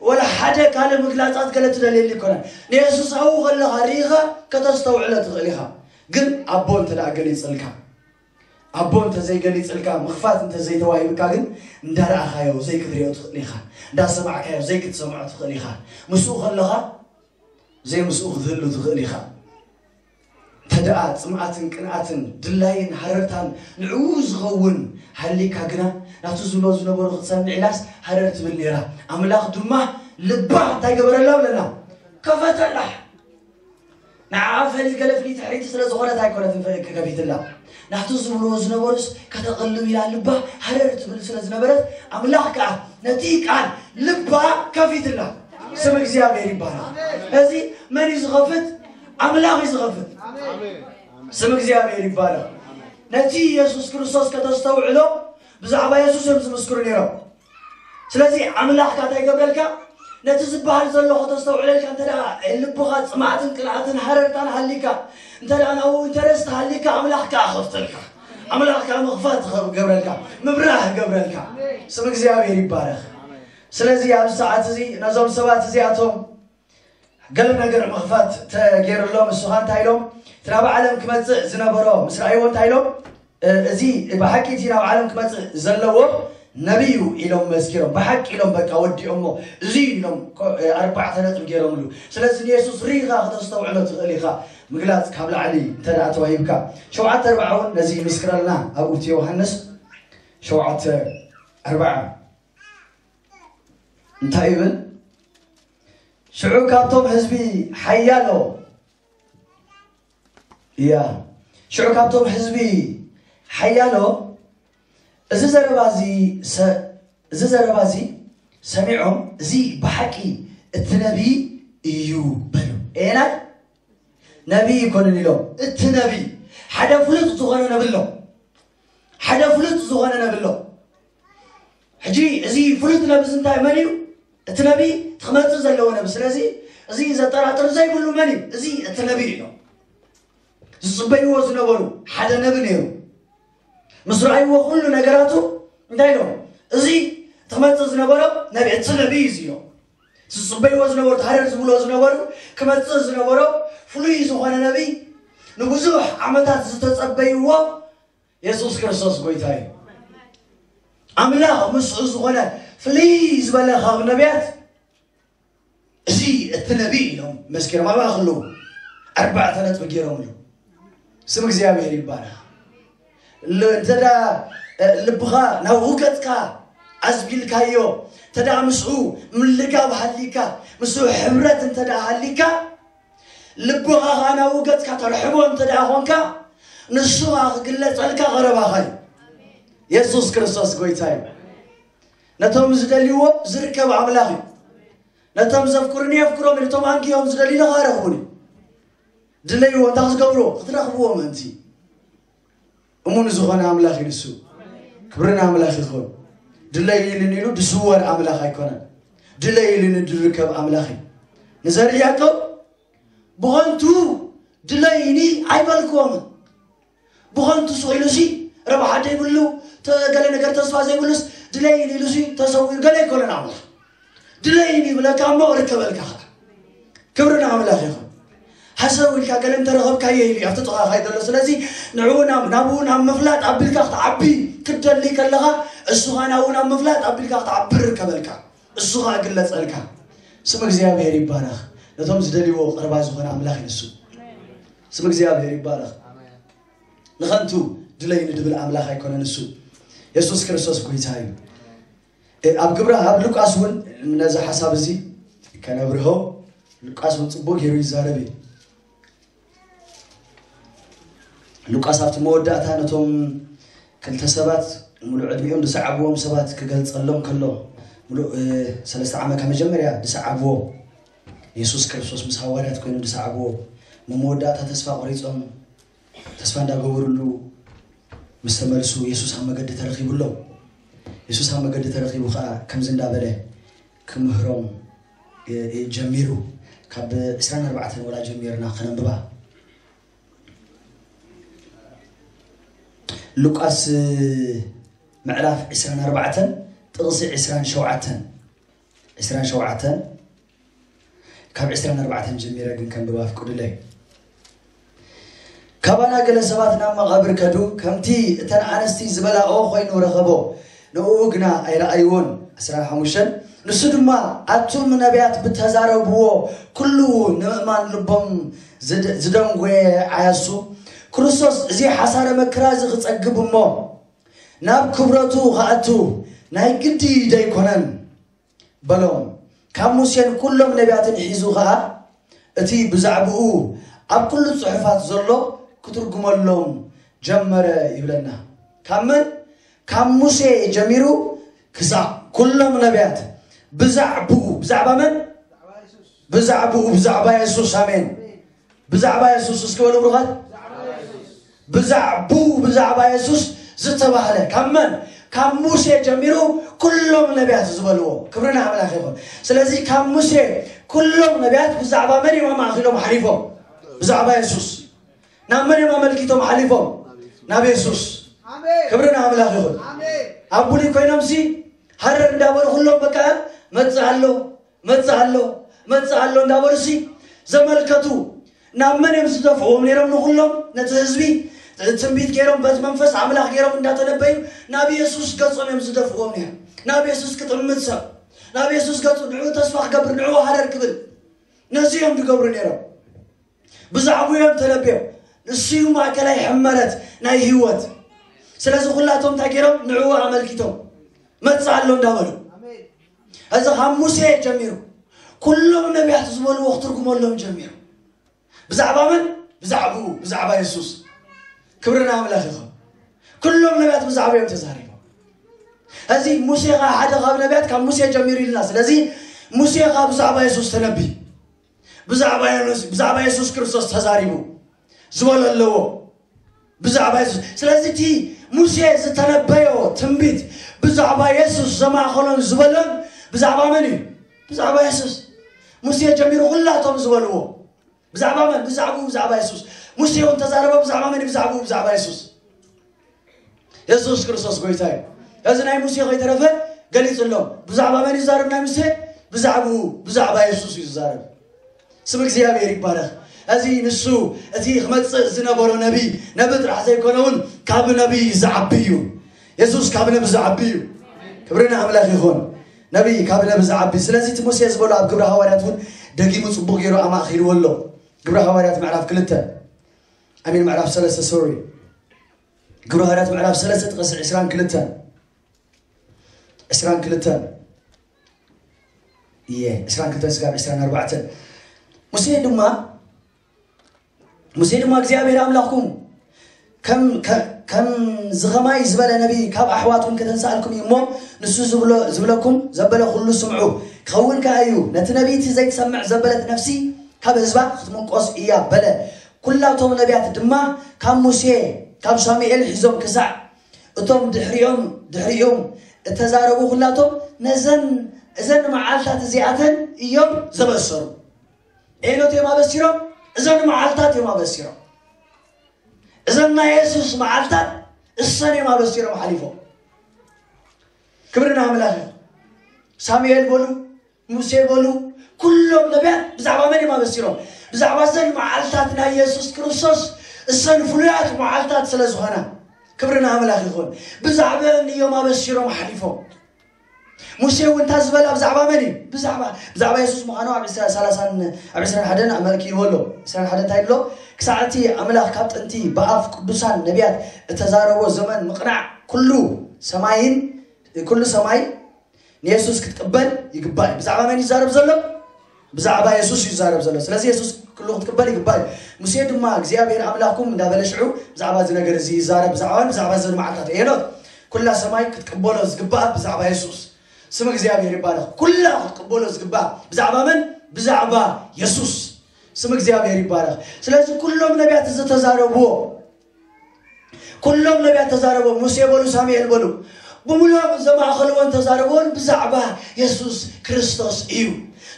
ወላ ሓደ ካልእ ምግላጻት ገለ ትደልየሉ ኣይኮነን። ንየሱስ ኣብኡ ከለኻ ርኢኻ ከተስተውዕሎ ትኽእል ኢኻ። ግን ኣቦ እንተ ደኣ ገሊጽልካ፣ ኣቦ እንተ ዘይገሊጽልካ፣ ምኽፋት እንተ ዘይተዋሂብካ ግን እንዳረኣኻዮ ዘይክትሪኦ ትኽእል ኢኻ። እንዳሰማዕካዮ ዘይክትሰምዖ ትኽእል ኢኻ። ምስኡ ከለኻ ዘይምስኡ ክትህሉ ትኽእል ኢኻ። እንተ ደኣ ጽምኣትን ቅንኣትን ድላይን ሃረርታን ንዕኡ ዝኸውን ሃሊካ ግና፣ ናቱ ዝብሎ ዝነበሩ ክትሰምዕ ኢላስ ሃረር ትብል ነይራ። ኣምላኽ ድማ ልባ እንታይ ገበረላ ብለና? ከፈተላ። ንዓ ፈሊ-፣ ገለ ፍልይቲ ሕርይቲ ስለ ዝኾነት ኣይኮነትን ፈ-፣ ከፊትላ። ናቱ ዝብልዎ ዝነበሩስ ከተቕልብ ኢላ ልባ ሃረር ትብል ስለ ዝነበረት፣ ኣምላኽ ከኣ ነቲ ቃል ልባ ከፊትላ። ስም እግዚኣብሔር ይባረኽ። እዚ መን እዩ ዝኸፍት? ኣምላኽ እዩ ዝኸፍት። ስም እግዚኣብሔር ይባረኽ። ነቲ የሱስ ክርስቶስ ከተስተውዕሎ ብዛዕባ የሱስ እዮም ዝምስክሩ ነይሮም። ስለዚ ኣምላኽካ እንታይ ይገብረልካ? ነቲ ዝበሃል ዘሎ ከተስተውዕለልካ እንተ ደኣ ልብኻ ጽምኣትን ቅንኣትን ሃረርታን ሃሊካ፣ እንተ ደኣ ናብኡ ኢንተረስት ሃሊካ፣ ኣምላኽ ከኣ ከፍተልካ። ኣምላኽ ከኣ ምኽፋት ገብረልካ፣ ምብራህ ገብረልካ። ስም እግዚኣብሔር ይባረኽ። ስለዚ ኣብዚ ሰዓት እዚ ነዞም ሰባት እዚኣቶም ገለ ነገር ምኽፋት ተገይሩሎም፣ ንስኻ እንታይ ኢሎም? እቲ ናብ ዓለም ክመጽእ ዝነበሮ ምስ ረኣይዎ እንታይ ኢሎም? እ፣ እዚ ብሓቂ እቲ ናብ ዓለም ክመጽእ ዘለዎ ነቢይ እዩ ኢሎም መስኪሮም። ብሓቂ ኢሎም በቃ ወዲኦሞ። እዚ እዩ ኢሎም ኮ-፣ እ፣ ኣርባዕተ ነጥቢ ገይሮምሉ። ስለዚ ንየሱስ ርኢኻ ከተስተውዕሎ ትኽእል ኢኻ። ምግላጽ ካብ ላዕሊ እንተ ደኣ ተዋሂብካ። ሸውዓተ ኣርባዓ እውን ነዚ ይምስክረልና። ኣብ እቲ ዮሃንስ ሸውዓተ ኣርባዓ እንታይ ይብል? ሽዑ ካብቶም ህዝቢ ሓያሎ፣ እያ፣ ሽዑ ካብቶም ህዝቢ ሓያሎ እዚ ዘረባ እዚ ሰ-፣ እዚ ዘረባ እዚ ሰሚዖም፣ "እዚ ብሓቂ እቲ ነቢይ እዩ" በሉ። ኤናይ ነቢይ ይኮንን ኢሎም። እቲ ነቢይ፣ ሓደ ፍሉጥ ዝኾነ ነቢ ኣሎ። ሓደ ፍሉጥ ዝኾነ ነቢ ኣሎ። ሕጂ እዚ ፍሉጥ ነቢ እዚ እንታይ፣ መን እዩ? እቲ ነቢ፣ እቲ ክመጽእ ዘለዎ ነቢ። ስለዚ እዚ ዘጠራጥር ዘይብሉ መን እዩ? እዚ እቲ ነቢ እዩ ኢሎም። ዝጽበይዎ ዝነበሩ ሓደ ነቢ ነይሩ። ምስ ረኣይዎ ኩሉ ነገራቱ እንታይ ኢሎም? እዚ ክመፅእ ዝነበሮ ነቢ፣ እቲ ነቢይ እዚ ኢሎም ዝፅበይዎ ዝነበሩ፣ ሃረር ዝብሎ ዝነበሩ፣ ክመፅእ ዝነበሮ ፍሉይ ዝኾነ ነቢይ፣ ንብዙሕ ዓመታት ዝተፀበይዎ የሱስ ክርስቶስ ጎይታ እዩ። ኣምላኽ ምስኡ ዝኾነ ፍልይ ዝበለ ካብ ነቢያት እዚ እቲ ነቢይ ኢሎም መስኪሮም ኣብኣ ከለዉ ኣርባዕተ ነጥቢ ገይሮምሉ። ስም እግዚኣብሔር ይባረኽ። ል- እንተ ደኣ፣ እ፣ ልብኻ ናብኡ ገጽካ ኣዝቢልካዮ፣ እንተ ደኣ ምስኡ ምልጋብ ሃሊካ፣ ምስኡ ሕብረት እንተ ደኣ ሃሊካ፣ ልብኻ ኸኣ ናብኡ ገጽካ ተርሕቦ እንተ ደኣ ኾንካ፣ ንሱ ኸኣ ክግለጸልካ ቐረባኻ እዩ። የሱስ ክርስቶስ ጎይታ እዩ። ነቶም ዝደልይዎ ዝርከብ ኣምላኽ እዩ። ነቶም ዘፍቅሩኒ የፍቅሮም እዩ፣ ነቶም ኣንኪዮም ዝደልዩኒ ኸኣ ረኽቡኒ። ድለይዎ፣ እንታይ ክትገብርዎ? ክትረኽብዎ ምእንቲ። እሙን ዝኾነ ኣምላኽ እዩ ንሱ። ክብሪ ንኣምላኽ ይኹን። ድለይልኒ ኢሉ ድስወር ኣምላኽ ኣይኮነን። ድለይልኒ ድርከብ ኣምላኽ እዩ። ንዘርኢ ያዕቆብ ብኸንቱ ድለይኒ ኣይበልክዎምን። ብኸንቱ ስቕ ኢሉሲ ረብሓ ዘይብሉ፣ ተ-፣ ገለ ነገር ተስፋ ዘይብሉስ ድለይኒ ኢሉሲ ተሰዊኡ ገለ ኣይኮነን ኣምላኽ። ድለይኒ ይብለካ እሞ እርከበልካ ኸዓ። ክብሪ ንኣምላኽ ይኹን። ሃሰው ኢልካ ገለ እንተረኸብካዮ ኢሉ እዩ ኣብቲ ጥቓኻ እዩ ዘሎ። ስለዚ ንዕኡ ናብ፣ ናብኡ ናብ ምፍላጥ ኣቢልካ ክትዓቢ ክትደሊ ከለኻ፣ እሱ ኸዓ ናብኡ ናብ ምፍላጥ ኣቢልካ ክትዓቢ ይርከበልካ። እሱ ኸዓ ግለጸልካ። ስም እግዚኣብሔር ይባረኽ። ነቶም ዝደልይዎ ቐረባ ዝኾነ ኣምላኽ እዩ ንሱ። ስም እግዚኣብሔር ይባረኽ። ንኸንቱ ድለይ ንድብል ኣምላኽ ኣይኮነን እሱ። የሱስ ክርስቶስ ጎይታ እዩ። እ፣ ኣብ ግብረ፣ ኣብ ሉቃስ እውን ነዚ ሓሳብ እዚ ከነብርሆ ሉቃስ እውን ጽቡቕ ገይሩ ይዛረብ እዩ። ሉቃስ ኣብቲ መወዳእታ ነቶም ክልተ ሰባት፣ ምሉእ ዕድሚኦም ዝሰዓብዎም ሰባት ክገልጸሎም ከሎ፣ ምሉእ፣ እ፣ ሰለስተ ዓመት ካብ መጀመርያ ዝሰዓብዎ፣ የሱስ ክርስቶስ ምስ ሃዋርያት ኮይኑ ዝሰዓብዎ፣ ንመወዳእታ ተስፋ ቆሪጾም፣ ተስፋ እንዳገበሩሉ ምስ ተመልሱ፣ የሱስ ኣብ መገዲ ተረኺቡሎም። የሱስ ኣብ መገዲ ተረኺቡ ኸኣ ከምዚ እንዳበለ ክምህሮም፣ እ፣ እ፣ ጀሚሩ። ካብ ዕስራን ኣርባዕተን ወላ ጀሚርና ከነንብባ። ሉቃስ፣ እ፣ ምዕራፍ ዕስራን ኣርባዕተን ጥቕሲ ዕስራን ሸውዓተን። ዕስራን ሸውዓተን ካብ ዕስራን ኣርባዕተን ጀሚረ ግን ከንብባ ኣፍቅዱለይ። ካባና ገለ ሰባት ናብ መቓብር ከዱ፣ ከምቲ እተን ኣንስቲ ዝበላኦ ኮይኑ ረኸቦ፣ ንእኡ ግና ኣይረኣይዎን። ዕስራን ሓሙሽተን ንሱ ድማ፣ ኣቱም ነቢያት ብተዛረብዎ ኩሉ ንምእማን ልቦም ዝድ-፣ ዝደንጎየ ዓያሱ፣ ክርስቶስ እዚ ሓሳረ መከራ እዚ ክጸግብ እሞ ናብ ክብረቱ ክኣቱ ናይ ግዲ ደይኮነን? በሎም። ካብ ሙሴን ኩሎም ነቢያትን ሒዙ ኸኣ እቲ ብዛዕባኡ ኣብ ኩሉ ጽሑፋት ዘሎ ክትርጉመሎም ጀመረ ይብለና። ካብ መን? ካብ ሙሴ ጀሚሩ ክሳዕ ኩሎም ነቢያት ብዛዕባኡ። ብዛዕባ መን? ብዛዕባኡ፣ ብዛዕባ የሱስ። ኣሜን። ብዛዕባ የሱስ እስኪ በሉ ብሩኻት። ብዛዕቡ፣ ብዛዕባ የሱስ ዝተባህለ ካብ መን? ካብ ሙሴ ጀሚሩ ኩሎም ነቢያት ዝበልዎ። ክብሪ ንኣምላኽ ይኹን። ስለዚ ካብ ሙሴ ኩሎም ነቢያት ብዛዕባ መን እዮም ኣማእኪሎም ሓሊፎም? ብዛዕባ የሱስ። ናብ መን እዮም ኣመልኪቶም ሓሊፎም? ናብ የሱስ። ኣሜን። ክብሪ ንኣምላኽ ይኹን። ኣሜን። ኣብ ብሉይ ኮይኖምሲ ሃረር እንዳበሉ ኩሎም በቃ መጽእ ኣሎ፣ መጽእ ኣሎ፣ መጽእ ኣሎ እንዳበሉሲ ዘመልከቱ። ናብ መን እዮም ዝደፍእዎም ነይሮም? ንኹሎም ነቲ ህዝቢ ትንቢት ገይሮም በቲ መንፈስ ኣምላኽ ገይሮም እንዳተነበዩ ናብ የሱስ ገጾም እዮም ዝደፍእዎም ነይሮም። ናብ የሱስ ክጥምት ሰብ፣ ናብ የሱስ ገጹ፣ ንዕኡ ተስፋ ክገብር፣ ንዕኡ ሃረር ክብል፣ ነዚ እዮም ዝገብሩ ነይሮም። ብዛዕባኡ እዮም ተነብዮም። ንሱ እዩ ማእከላይ ሕመረት ናይ ህይወት። ስለዚ ኩላቶም እንታይ ገይሮም? ንዕኡ ኣመልኪቶም መጽእ ኣሎ እንዳበሉ። ኣሜን። እዚ ካብ ሙሴ ጀሚሩ ኩሎም ነቢያት ዝበልዎ ክትርጉመሎም ጀሚሩ። ብዛዕባ መን? ብዛዕባኡ፣ ብዛዕባ የሱስ። ክብሪ ንኣምላኽ ይኹን። ኩሎም ነቢያት ብዛዕባ እዮም ተዛሪቦም። እዚ ሙሴ ኸዓ ሓደ ካብ ነቢያት ካብ ሙሴ ጀሚሩ ኢልና። ስለዚ ሙሴ ኸዓ ብዛዕባ የሱስ ተነቢ። ብዛዕባ የሱስ፣ ብዛዕባ የሱስ ክርስቶስ ተዛሪቡ ዝበሎ ኣለዎ። ብዛዕባ የሱስ። ስለዚ እቲ ሙሴ ዝተነበዮ ትንቢት ብዛዕባ የሱስ ዘማእኸሎን ዝበሎን ብዛዕባ መን እዩ? ብዛዕባ የሱስ። ሙሴ ጀሚሩ ኩላቶም ዝበልዎ ብዛዕባ መን? ብዛዕባኡ፣ ብዛዕባ የሱስ። ሙሴ እውን ተዛረበ ብዛዕባ መን? ብዛዕባኡ፣ ብዛዕባ የሱስ። የሱስ ክርስቶስ ጎይታ እዩ። እዚ ናይ ሙሴ ከይተረፈ ገሊጹሎም። ብዛዕባ መን ይዛረብ ናይ ሙሴ? ብዛዕባኡ፣ ብዛዕባ የሱስ እዩ ዝዛረብ። ስም እግዚኣብሔር ይባረኽ። እዚ ንሱ፣ እቲ ክመጽእ ዝነበሮ ነቢ፣ ነቢ ጥራሕ ዘይኮነ እውን ካብ ነቢ ዝዓቢ እዩ። የሱስ ካብ ነቢ ዝዓቢ እዩ። ክብሪ ንኣምላኽ ይኹን። ነቢ ካብ ነቢ ዝዓቢ። ስለዚ እቲ ሙሴ ዝበሎ ኣብ ግብረ ሃዋርያት እውን ደጊሙ ጽቡቕ ገይሩ ኣማእኺልዎ ኣሎ። ግብረ ሃዋርያት ምዕራፍ ክልተ፣ ኣሚን፣ ምዕራፍ ሰለስተ፣ ሶሪ። ግብረ ሃዋርያት ምዕራፍ ሰለስተ ጥቕሲ ዕስራን ክልተን። ዕስራን ክልተን። እየ፣ ዕስራን ክልተን ስጋብ ዕስራን ኣርባዕተን። ሙሴ ድማ፣ ሙሴ ድማ እግዚኣብሔር ኣምላኽኩም ከም፣ ከ-፣ ከም ዝኸማይ ዝበለ ነቢ ካብ ኣሕዋትኩም ከተንስኣልኩም እዩ እሞ፣ ንሱ ዝብሎ፣ ዝብለኩም ዘበለ ኩሉ ስምዑ። ክኸውን ከኣ እዩ፣ ነቲ ነቢ እቲ ዘይትሰምዕ ዘበለት ነፍሲ ካብ ህዝባ ክትምንቆስ እያ በለ። ኩላቶም ነቢያት ድማ ካብ ሙሴ፣ ካብ ሳሙኤል ሒዞም ክሳዕ እቶም ድሕሪኦም፣ ድሕሪኦም እተዛረቡ ኩላቶም ነዘን፣ እዘን መዓልታት እዚኣተን እዮም ዘበሰሩ። ኤኖት እዮም ኣበሲሮም፣ እዘን መዓልታት እዮም ኣበሲሮም። እዘን ናይ የሱስ መዓልታት እሰን እዮም ኣበሲሮም ሓሊፎም። ክብሪ ንኣምላኽ ይኹን። ሳሙኤል በሉ፣ ሙሴ በሉ፣ ኩሎም ነቢያት ብዛዕባ መን እዮም ኣበሲሮም? ብዛዕባ እዘን መዓልታት ናይ የሱስ ክርስቶስ፣ እሰን ፍሉያት መዓልታት ስለ ዝኾና፣ ክብሪ ንኣምላኽ ይኹን። ብዛዕባን እዮም ኣበሲሮም ሓሊፎም። ሙሴ እውን እንታይ ዝበላ ብዛዕባ መን እዩ? ብዛዕባ፣ ብዛዕባ የሱስ ምዃኑ ኣብ ዕስራ፣ ሰላሳን፣ ኣብ ዕስራን ሓደን ኣመልኪትዎ ኣሎ። ዕስራን ሓደን እንታይ ኣሎ? ክሳዕ እቲ ኣምላኽ ካብ ጥንቲ ብኣፍ ቅዱሳን ነቢያት እተዛረቦ ዘመን ምቕናዕ ኩሉ ሰማይን፣ ኩሉ ሰማይ ንየሱስ ክትቅበል ይግባእ እዩ። ብዛዕባ መን ይዛረብ ዘሎ? ብዛዕባ የሱስ እዩ ይዛረብ ዘሎ። ስለዚ የሱስ ኩሉ ክትቅበል ይግባእ እዩ። ሙሴ ድማ እግዚኣብሔር ኣምላኽኩም እንዳበለ ሽዑ ብዛዕባ እዚ ነገር እዚ ይዛረብ። ብዛዕባ፣ ብዛዕባ እዘን መዓልታት ሄኖት ኩላ ሰማይ ክትቅበሎ ዝግባእ ብዛዕባ የሱስ። ስም እግዚኣብሔር ይባረኽ። ኩላ ክትቅበሎ ዝግባእ ብዛዕባ መን? ብዛዕባ የሱስ። ስም እግዚኣብሔር ይባረኽ። ስለዚ ኩሎም ነቢያት ዝተዛረብዎ፣ ኩሎም ነቢያት ተዛረቦም፣ ሙሴ በሉ፣ ሳሙኤል በሉ፣ ብምሉኦም ዘማእኸልዎን ተዛረብዎን ብዛዕባ የሱስ ክርስቶስ እዩ።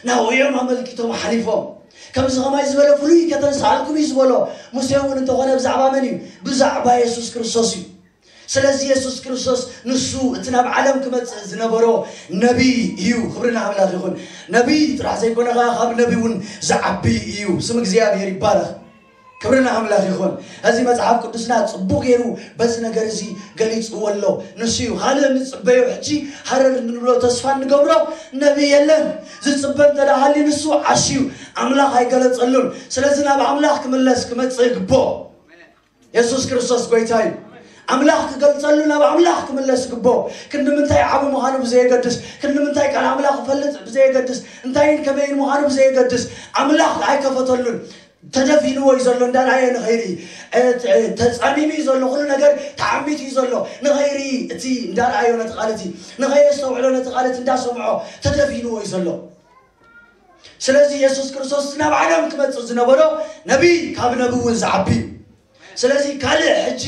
ናብኡ እዮም ኣመልኪቶም ሓሊፎም። ከምዚ ከማይ ዝበለ ፍሉይ ከተንስኣልኩም እዩ ዝበሎ። ሙሴ እውን እንተኾነ ብዛዕባ መን እዩ? ብዛዕባ የሱስ ክርስቶስ እዩ። ስለዚ የሱስ ክርስቶስ ንሱ እቲ ናብ ዓለም ክመጽእ ዝነበሮ ነቢይ እዩ። ክብሪ ንኣምላኽ ይኹን። ነቢይ ጥራሕ ዘይኮነ ኸዓ ካብ ነቢይ እውን ዝዓቢ እዩ። ስም እግዚኣብሔር ይባረኽ። ክብሪ ንኣምላኽ ይኹን። እዚ መጽሓፍ ቅዱስና ጽቡቕ ገይሩ በዚ ነገር እዚ ገሊጽዎ ኣሎ። ንሱ እዩ። ካልእ እንጽበዮ ሕጂ ሃረር እንብሎ ተስፋ እንገብሮ ነቢይ የለን። ዝጽበ እንተ ደኣ ሃልዩ ንሱ ዓሽ እዩ። ኣምላኽ ኣይገለጸሉን። ስለዚ ናብ ኣምላኽ ክምለስ ክመጽእ ይግብኦ። የሱስ ክርስቶስ ጎይታ እዩ። ኣምላኽ ክገልጸሉ ናብ ኣምላኽ ክምለስ ይግብኦ። ክንዲ ምንታይ ዓቢ ምዃኑ ብዘየገድስ፣ ክንዲ ምንታይ ቃል ኣምላኽ ክፈልጥ ብዘየገድስ፣ እንታይን ከመይን ምዃኑ ብዘየገድስ፣ ኣምላኽ ኣይከፈተሉን። ተደፊንዎ እዩ ዘሎ፣ እንዳረኣዮ ንኸይርኢ። እ፣ ተ-፣ ተጻሚሙ እዩ ዘሎ፣ ኩሉ ነገር ተዓሚቱ እዩ ዘሎ። ንኸይርኢ እቲ እንዳረኣዮ ነቲ ቃል እቲ፣ ንኸየስተውዕሎ ነቲ ቃል እቲ እንዳሰምዖ ተደፊንዎ እዩ ዘሎ። ስለዚ የሱስ ክርስቶስ ናብ ዓለም ክመጽእ ዝነበሮ ነቢይ ካብ ነቢ እውን ዝዓቢ እዩ። ስለዚ ካልእ ሕጂ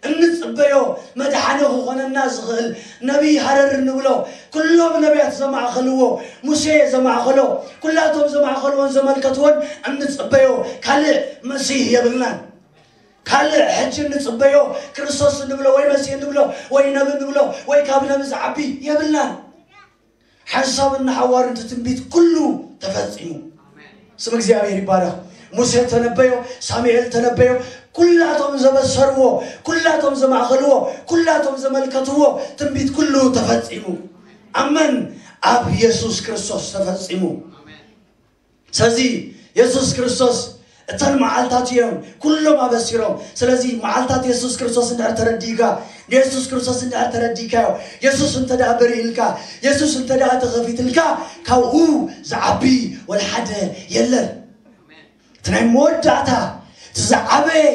እንጽበዮ መድሓኒ ክኾነና ዝኽእል ነቢይ ሃረር እንብሎ፣ ኩሎም ነቢያት ዘማእኸልዎ፣ ሙሴ ዘማእኸሎ፣ ኩላቶም ዘማእኸልዎን ዘመልከትዎን እንጽበዮ ካልእ መሲህ የብልናን። ካልእ ሕጂ እንጽበዮ ክርስቶስ እንብሎ ወይ መሲህ እንብሎ ወይ ነቢ እንብሎ ወይ ካብ ነቢ ዝዓቢ የብልናን። ሓንሳብ እናሓዋሩ እቲ ትንቢት ኩሉ ተፈጺሙ። ስም እግዚኣብሔር ይባረኽ። ሙሴ ተነበዮ፣ ሳሙኤል ተነበዮ፣ ኩላቶም ዘበሰርዎ፣ ኩላቶም ዘማእኸልዎ፣ ኩላቶም ዘመልከትዎ ትንቢት ኩሉ ተፈጺሙ። ኣመን። ኣብ የሱስ ክርስቶስ ተፈጺሙ። ስለዚ የሱስ ክርስቶስ እተን መዓልታት እዮም ኩሎም ኣበሲሮም። ስለዚ መዓልታት የሱስ ክርስቶስ እንድሕር ተረዲእካ፣ ንየሱስ ክርስቶስ እንድሕር ተረዲእካዮ፣ የሱስ እንተ ደኣ በሪህልካ፣ የሱስ እንተ ደኣ ተኸፊትልካ፣ ካብኡ ዝዓቢ ወላ ሓደ የለን። እቲ ናይ መወዳእታ፣ እቲ ዝዓበየ፣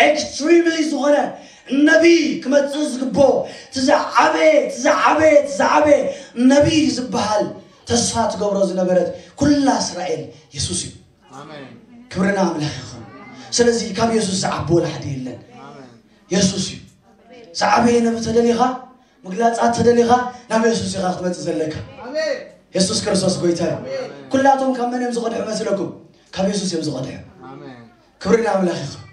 ኤክስትሪምሊ ዝኾነ ነቢይ ክመጽእ ዝግብኦ፣ እቲ ዝዓበየ፣ እቲ ዝዓበየ፣ እቲ ዝዓበየ ነቢይ ዝበሃል ተስፋ ትገብሮ ዝነበረት ኩላ እስራኤል የሱስ እዩ። ኣሜን። ክብሪ ንኣምላኽ ይኹን። ስለዚ ካብ የሱስ ዝዓቢ ወላ ሓደ የለን። ኣሜን። የሱስ እዩ። ዝዓበየ ነቢ ተደሊኻ፣ ምግላጻት ተደሊኻ፣ ናብ የሱስ ኢኻ ክትመጽእ ዘለካ። ኣሜን። የሱስ ክርስቶስ ጎይታ እዩ። ኣሜን። ኩላቶም ካብ መን እዮም ዝቐድሑ መስለኩም? ካብ የሱስ እዮም ዝቐድሑ። ኣሜን። ክብሪ ንኣምላኽ ይኹን።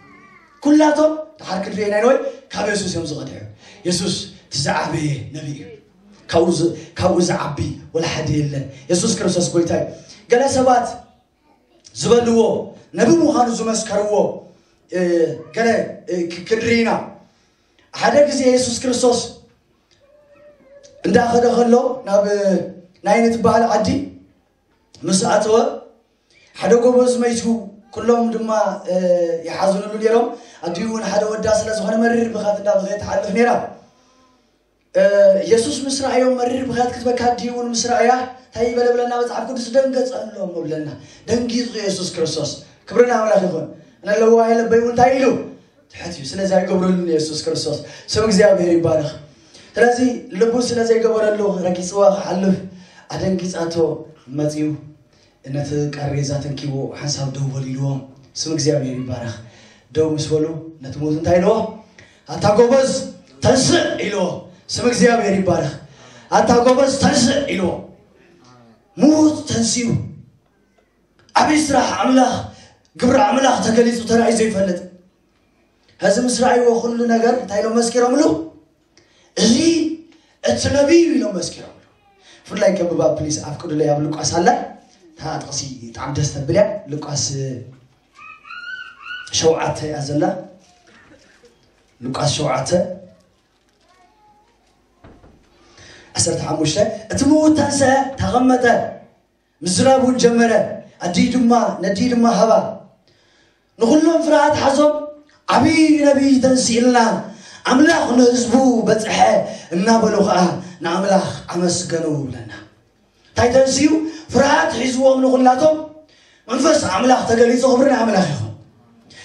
ኩላቶም ድሓር ክንሪኦ ኢና ወይ ካብ የሱስ እዮም ዝቐድሑ። የሱስ እቲ ዝዓበየ ነቢ እዩ። ካብኡ ዝ- ካብኡ ዝዓቢ ወላ ሓደ የለን። የሱስ ክርስቶስ ጎይታ እዩ። ገለ ሰባት ዝበልዎ፣ ነቢ ምዃኑ ዝመስከርዎ፣ እ፣ ገለ፣ እ፣ ክ- ክንርኢ ኢና። ሓደ ግዜ የሱስ ክርስቶስ እንዳኸደ ከሎ ናብ፣ እ፣ ናይን ትበሃል ዓዲ ምስ ኣተወ፣ ሓደ ጎበዝ መይቱ፣ ኩሎም ድማ፣ እ፣ ይሓዝንሉ ነይሮም። ኣዲኡ እውን ሓደ ወዳ ስለ ዝኾነ መሪር ብኻት እንዳበኸየት ትሓልፍ ነይራ። እ፣ የሱስ ምስ ረኣዮም መሪር ብኽያት ክትበካ ኣዲኡ እውን ምስ ረኣያ እንታይ ይበለ ብለና መጽሓፍ ቅዱስ? ደንገጸሎም ብለና። ደንጊጹ የሱስ ክርስቶስ። ክብሪ ንኣምላኽ ይኹን። ነለዋህ ለበይ እውን እንታይ ኢሉ? ትሕት እዩ። ስለዚ ኣይገብረሉን የሱስ ክርስቶስ። ስም እግዚኣብሔር ይባረኽ። ስለዚ ልቡ ስለ ዘይገበረሉ ረጊጽዋ ክሓልፍ ኣደንጊጻቶ መጺኡ ነቲ ቃሬዛ ተንኪዎ ሓንሳብ ደው በሉ ኢልዎም። ስም እግዚኣብሔር ይባረኽ። ደው ምስ በሉ ነቲ ምዉት እንታይ ኢልዎ? ኣታ ጎበዝ ተንስእ ኢልዎ። ስም እግዚኣብሔር ይባረኽ። ኣታ ጎበዝ ተንስእ ኢልዎ። ምዉት ተንስዩ። ዓብዪ ስራሕ ኣምላኽ፣ ግብሪ ኣምላኽ ተገሊጹ ተራእዩ ዘይፈልጥ። ሕዚ ምስ ረኣይዎ ኩሉ ነገር እንታይ ኢሎም መስኪሮምሉ? እዚ እቲ ነቢይ እዩ ኢሎም መስኪሮምሉ። ብፍላይ ከብባ ፕሊስ ኣፍቅዱለይ ኣብ ሉቃስ ኣላ። እታ ጥቕሲ ብጣዕሚ ደስ ተብል እያ። ሉቃስ ሸውዓተ እያ ዘላ። ሉቃስ ሸውዓተ ዓሰርተ ሓሙሽተ፣ እቲ ምዉት ተንስአ ተቐመጠ፣ ምዝራብ እውን ጀመረ። ኣዲኡ ድማ ነዲኡ ድማ ሃባ። ንኹሎም ፍርሃት ሓዞም፣ ዓብዪ ነቢይ ተንሲእልና፣ ኣምላኽ ንህዝቡ በጽሐ እናበሉ ኸዓ ንኣምላኽ ኣመስገኑ ይብለና። እንታይ ተንስዩ? ፍርሃት ሒዝዎም ንኹላቶም መንፈስ ኣምላኽ ተገሊጹ። ክብሪ ንኣምላኽ ይኹን።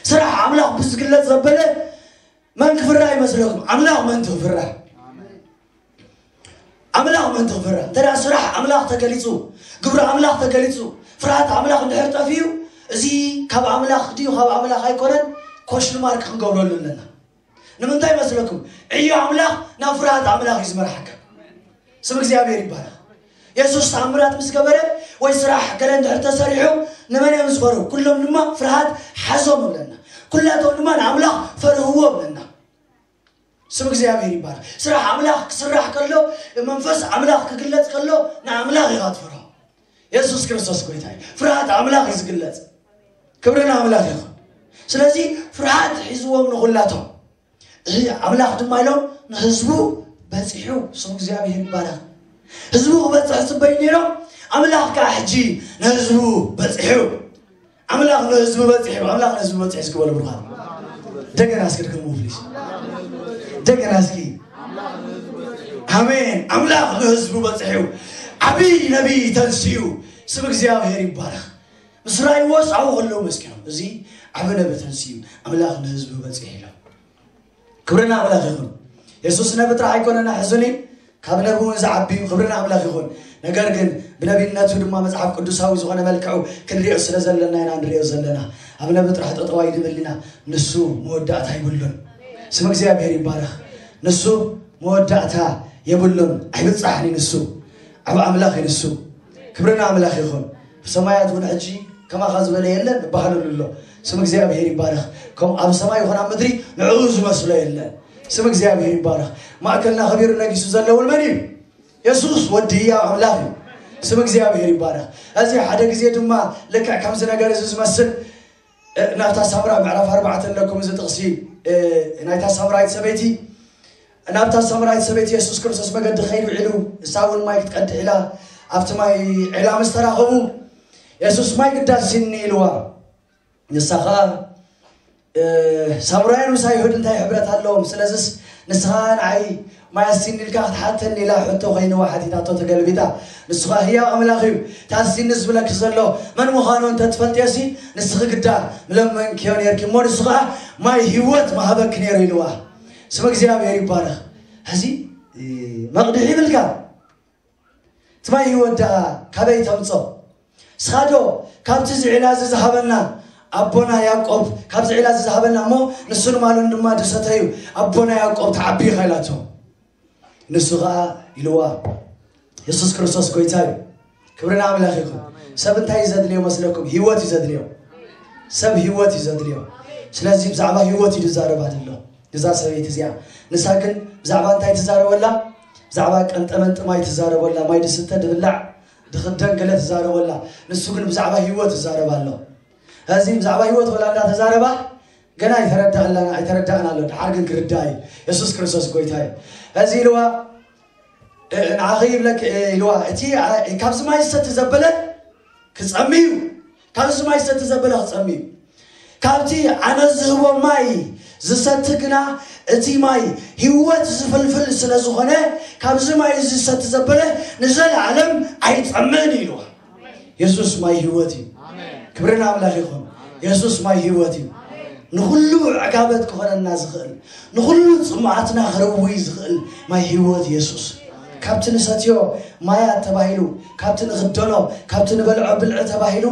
ስራሕ ኣምላኽ ብዝግለጽ ዘበለ መን ክፍራ ይመስለኩም? ኣምላኽ ምእንቲ ክፍራ። ኣምላኽ ምእንቲ ክፍራ። እንተ ደኣ ስራሕ ኣምላኽ ተገሊጹ፣ ግብሪ ኣምላኽ ተገሊጹ፣ ፍርሃት ኣምላኽ እንድሕር ጠፊኡ፣ እዚ ካብ ኣምላኽ ድዩ ካብ ኣምላኽ ኣይኮነን፣ ኮሽን ማርክ ክንገብረሉ ኣለና። ንምንታይ መስለኩም? ዕዮ ኣምላኽ ናብ ፍርሃት ኣምላኽ እዩ ዝመርሓካ። ስም እግዚኣብሔር ይባረኽ። የሱስ ተኣምራት ምስ ገበረ ወይ ስራሕ ገለ እንድሕር ተሰሪሑ ንመን እዮም ዝፈርሁ? ኩሎም ድማ ፍርሃት ሓዞም እብለና። ኩላቶም ድማ ንኣምላኽ ፈርህዎ እብለና። ስም እግዚኣብሔር ይባረኽ። ስራሕ ኣምላኽ ክስራሕ ከሎ፣ መንፈስ ኣምላኽ ክግለጽ ከሎ ንኣምላኽ ኢኻ ትፈርሆ። የሱስ ክርስቶስ ጎይታ እዩ። ፍርሃት ኣምላኽ እዩ ዝግለጽ። ክብሪ ንኣምላኽ ይኹን። ስለዚ ፍርሃት ሒዝዎም ንኹላቶም። እዚ ኣምላኽ ድማ ኢሎም ንህዝቡ በጺሑ። ስም እግዚኣብሔር ይባረኽ። ህዝቡ ክበጽሕ ጽበዩ ነይሮም። ኣምላኽ ከዓ ሕጂ ንህዝቡ በጺሑ። ኣምላኽ ንህዝቡ በጺሑ። ኣምላኽ ንህዝቡ በጺሑ እስኪ በሉ ብሩኻት። እንደገና እስኪ ድገሙ ፕሊዝ። እንደገና እስኪ። ኣሜን። ኣምላኽ ንህዝቡ በጺሑ። ዓብዪ ነቢይ ተንስኡ። ስም እግዚኣብሔር ይባረኽ። ምስ ረኣይዎ ሳዕቡ ከለዉ መስኪኖም። እዚ ዓቢ ነቢ ተንስኡ። ኣምላኽ ንህዝቡ በጺሑ ኢሎም። ክብሪ ንኣምላኽ ይኹን። የሱስ ነቢ ጥራሕ ኣይኮነን ኣሕዙኒ፣ ካብ ነቢ እውን ዝዓቢ እዩ። ክብሪ ንኣምላኽ ይኹን። ነገር ግን ብነቢነቱ ድማ መጽሓፍ ቅዱሳዊ ዝኾነ መልክዑ ክንሪኦ ስለ ዘለና ኢና ንሪኦ ዘለና። ኣብ ነቢ ጥራሕ ጠጠው ኣይንበል ኢና። ንሱ መወዳእታ ይብሉን። ስም እግዚኣብሔር ይባረኽ። ንሱ መወዳእታ የብሉን። ኣይብጻሕን እዩ ንሱ። ዓቢ ኣምላኽ እዩ ንሱ። ክብሪ ንኣምላኽ ይኹን። ብሰማያት እውን ሕጂ ከማኻ ዝበለ የለን እበሃለሉ ኣሎ። ስም እግዚኣብሔር ይባረኽ። ከምኡ ኣብ ሰማይ ይኹን ኣብ ምድሪ ንዕኡ ዝመስሎ የለን። ስም እግዚኣብሔር ይባረኽ። ማእከልና ከቢሩ ነጊሱ ዘሎ እውን መን እዩ? የሱስ ወዲ ህያው ኣምላኽ እዩ። ስም እግዚኣብሔር ይባረኽ። እዚ ሓደ ግዜ ድማ ልክዕ ከምዚ ነገር እዚ ዝመስል፣ እ፣ ናብታ ሳምራ ምዕራፍ ኣርባዕተ ኣለኩም እዚ ጥቕሲ፣ እ፣ ናይታ ሳምራዊት ሰበይቲ፣ ናብታ ሳምራዊት ሰበይቲ የሱስ ክርስቶስ መገዲ ከይዱ ውዒሉ፣ እሳ እውን ማይ ክትቀድሕ ኢላ ኣብቲ ማይ ዒላ ምስ ተራኸቡ፣ የሱስ ማይ ግዳ ሲኒ ኢልዋ። ንሳ ኸኣ፣ እ፣ ሳምራውያን ምስ ኣይሁድ እንታይ ሕብረት ኣለዎም? ስለዚስ ንስኻ ንዓይ ማይ ኣስቲኒ ኢልካ ክትሓተኒ ኢላ ሕቶ ኮይንዋ ሓቲታቶ ተገልቢጣ። ንሱ ኸኣ ህያው ኣምላኽ እዩ። እቲ ኣስቲኒ ዝብለኪ ዘሎ መን ምዃኑ እንተ ትፈልጥዮሲ ንስኺ ግዳ ምለመንክዮ ነይርኪ እሞ ንሱ ኸኣ ማይ ህይወት ምሃበኪ ነይሩ ኢልዋ። ስም እግዚኣብሔር ይባረኽ። ሕዚ፣ እ፣ መቕድሒ ይብልካ። እቲ ማይ ህይወት ደኣ ካበይ ተምጾ? ስኻ ዶ ካብቲ እዚ ዒላ እዚ ዝሃበና ኣቦና ያዕቆብ፣ ካብዚ ዒላ እዚ ዝሃበና እሞ ንሱ ንማሉን ድማ ዝሰተዩ ኣቦና ያዕቆብ ተዓቢ ኢኻ ኢላቶ። ንሱ ኸኣ ኢልዋ፣ የሱስ ክርስቶስ ጎይታ እዩ። ክብሪ ንኣምላኽ ይኹን። ሰብ እንታይ እዩ ዘድልዮ መስለኩም? ህይወት እዩ ዘድልዮ። ሰብ ህይወት እዩ ዘድልዮ። ስለዚ ብዛዕባ ህይወት እዩ ዝዛረባ ዘሎ እዛ ሰበይቲ እዚኣ። ንሳ ግን ብዛዕባ እንታይ ትዛረበላ? ብዛዕባ ቀንጠመንጢ ማይ ትዛረበላ። ማይ ድስተ፣ ድብላዕ፣ ድኽደን ገለ ትዛረበላ። ንሱ ግን ብዛዕባ ህይወት ትዛረብ ኣሎ። እዚ ብዛዕባ ህይወት ወላ እንዳተዛረባ ገና ኣይተረዳእላና፣ ኣይተረዳእን ኣሎ። ድሓር ግን ክርዳእ እዩ። የሱስ ክርስቶስ ጎይታ እዩ። እዚ ኢልዋ፣ እ፣ ንዓኺ ይብለክ፣ እ፣ ኢልዋ፣ እቲ፣ እ፣ ካብዚ ማይ ዝሰቲ ዘበለ ክጸሚ እዩ። ካብዚ ማይ ዝሰቲ ዘበለ ክጸሚ እዩ። ካብቲ ኣነ ዝህቦ ማይ ዝሰቲ ግና፣ እቲ ማይ ህይወት ዝፍልፍል ስለ ዝኾነ፣ ካብዚ ማይ ዝሰቲ ዘበለ ንዘለዓለም ኣይጸምእን ኢልዋ። የሱስ ማይ ህይወት እዩ። ክብሪ ንኣምላኽ ይኹን። የሱስ ማይ ህይወት እዩ። ንኹሉ ዕጋበት ክኾነና ዝኽእል፣ ንኹሉ ጽምኣትና ክርውይ ዝኽእል ማይ ህይወት የሱስ። ካብቲ ንሰትዮ ማያት ተባሂሉ፣ ካብቲ ንኽደኖ፣ ካብቲ ንበልዖ ብልዒ ተባሂሉ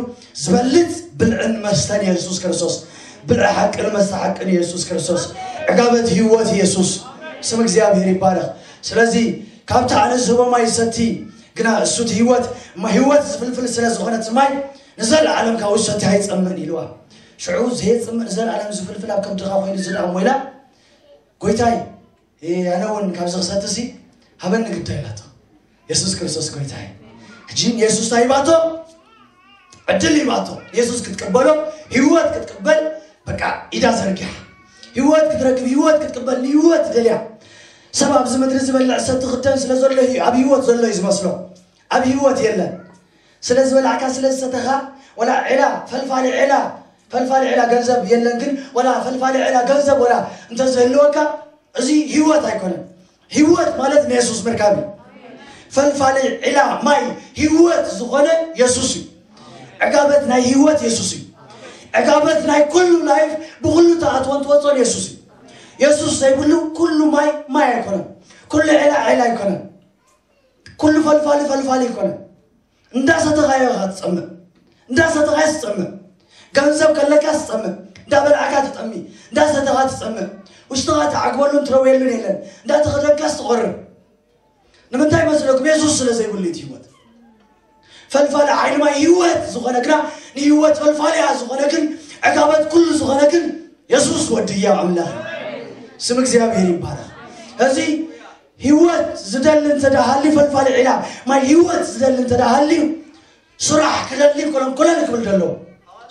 ዝበልጽ ብልዕን መስተን የሱስ ክርስቶስ። ብልዒ ሓቅን መስተ ሓቅን የሱስ ክርስቶስ። ዕጋበት ህይወት የሱስ። ስም እግዚኣብሔር ይባረኽ። ስለዚ ካብቲ ኣነ ዝህቦ ማይ ዝሰቲ ግና እሱ እቲ ህይወት፣ ማ-፣ ህይወት ዝፍልፍል ስለ ዝኾነ እቲ ማይ ንዘለዓለም ካብኡ ዝሰቲ ኣይጸምእን ኢልዋ። ሽዑ ዘየጽምእ ንዘለዓለም ዝፍልፍል ኣብ ከብድኻ ኮይኑ ዝደኣሞ ኢላ፣ ጎይታይ፣ እ፣ ኣነ እውን ካብዚ ክሰትሲ ሃበኒ ግዳ ኢላቶ። የሱስ ክርስቶስ ጎይታይ። ሕጂ ንየሱስ እንታይ ሂባቶ? ዕድል ሂባቶ። የሱስ ክትቅበሎ፣ ህይወት ክትቅበል፣ በቃ ኢዳ ዘርጊሓ። ህይወት ክትረክብ፣ ህይወት ክትቅበል፣ ንህይወት ደልያ። ሰብ ኣብዚ ምድሪ ዝበልዕ ሰቲ ክደን ስለ ዘሎ እዩ ኣብ ህይወት ዘሎ እዩ ዝመስሎ። ኣብ ህይወት የለን። ስለ ዝበላዕካ፣ ስለ ዝሰተኻ፣ ወላ ዒላ፣ ፈልፋሊ ዒላ፣ ፈልፋሊ ዒላ ገንዘብ የለን፣ ግን ወላ ፈልፋሊ ዒላ ገንዘብ ወላ እንተዝህልወካ፣ እዚ ህይወት ኣይኮነን። ህይወት ማለት ንየሱስ ምርካብ እዩ። ፈልፋሊ ዒላ ማይ ህይወት ዝኾነ የሱስ እዩ። ዕጋበት ናይ ህይወት የሱስ እዩ። ዕጋበት ናይ ኩሉ ላይፍ፣ ብኩሉ ትኣትዎን ትወፅኦን የሱስ እዩ። የሱስ ዘይብሉ ኩሉ ማይ ማይ ኣይኮነን። ኩሉ ዒላ ዒላ ኣይኮነን። ኩሉ ፈልፋሊ ፈልፋሊ ኣይኮነን። እንዳሰተኻዮ ኢኻ ትጸምእ። እንዳሰተኻዮ ትጸምእ። ገንዘብ ከለካ ትጸምእ። እንዳበላዕካ ትጠሚ። እንዳሰተኻ ትጸምእ። ውሽጥኻ ትዓግበሉን ትረውየሉን የለን። እንዳተኸደንካስ ትቖርብ። ንምንታይ መስለኩም? የሱስ ስለ ዘይብሉ እቲ ህይወት። ፈልፋሊ ዓይኒ ማይ ህይወት ዝኾነ ግና፣ ንህይወት ፈልፋሊያ ዝኾነ ግን፣ ዕጋበት ኩሉ ዝኾነ ግን፣ የሱስ ወዲ ህያው ኣምላኽ እዩ። ስም እግዚኣብሔር ይባረኽ። እዚ ህይወት ዝደሊ እንተ ደኣ ሃልዩ፣ ፈልፋሊ ዒላ ማይ ህይወት ዝደሊ እንተ ደኣ ሃልዩ፣ ስራሕ ክደሊ ኮለል ኮለል ክብል ደሎ።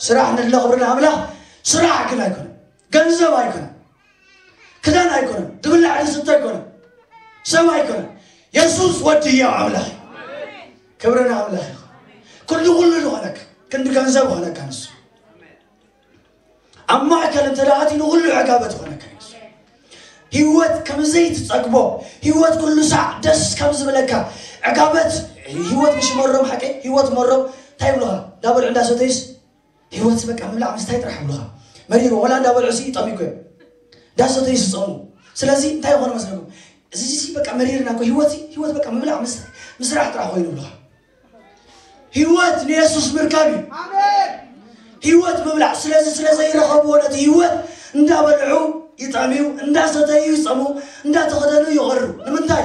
ስራሕ ንድለ ክብሪ ንኣምላኽ። ስራሕ ግን ኣይኮነን፣ ገንዘብ ኣይኮነን፣ ክዳን ኣይኮነን፣ ድብላዕ ድስተ ኣይኮነን፣ ሰብ ኣይኮነን። የሱስ ወዲ ህያው ኣምላኽ እዩ። ክብሪ ንኣምላኽ ይኹን። ክንዲ ኩሉ ዝኾነካ፣ ክንዲ ገንዘብ ዝኾነካ ንሱ። ኣብ ማእከል እንተ ደኣ ኣትዩ ንኹሉ ዕጋበት ይኾነካ እዩ። ህይወት ከም ዘይትጸግቦ፣ ህይወት ኩሉ ሳዕ ደስ ከም ዝብለካ፣ ዕጋበት፣ ህይወት ምሽ መሮም ሓቀይ፣ ህይወት መሮም እንታይ ይብሉኻ? እንዳበልዑ እንዳሰተዩስ ህይወት በቃ ምብላዕ ምስታይ ጥራሕ ይብሉኻ። መሪሩ ወላ እንዳበልዑ ሲ ይጠሙ እኮ እዮም። እንዳሰተዩ ዝጸሙ። ስለዚ እንታይ ይኾኑ መስለኩም? እዚ ሲ በቃ መሪርና እኮ ህይወት ሲ፣ ህይወት በቃ ምብላዕ ምስታይ፣ ምስራሕ ጥራሕ ኮይኑ ይብሉኻ። ህይወት ንየሱስ ምርካብ እዩ። ኣሜን። ህይወት ምብላዕ። ስለዚ ስለ ዘይረኸብዎ ነቲ ህይወት እንዳበልዑ ይጠምዩ፣ እንዳሰተዩ ይጸሙ፣ እንዳተኸደኑ ይቐሩ። ንምንታይ?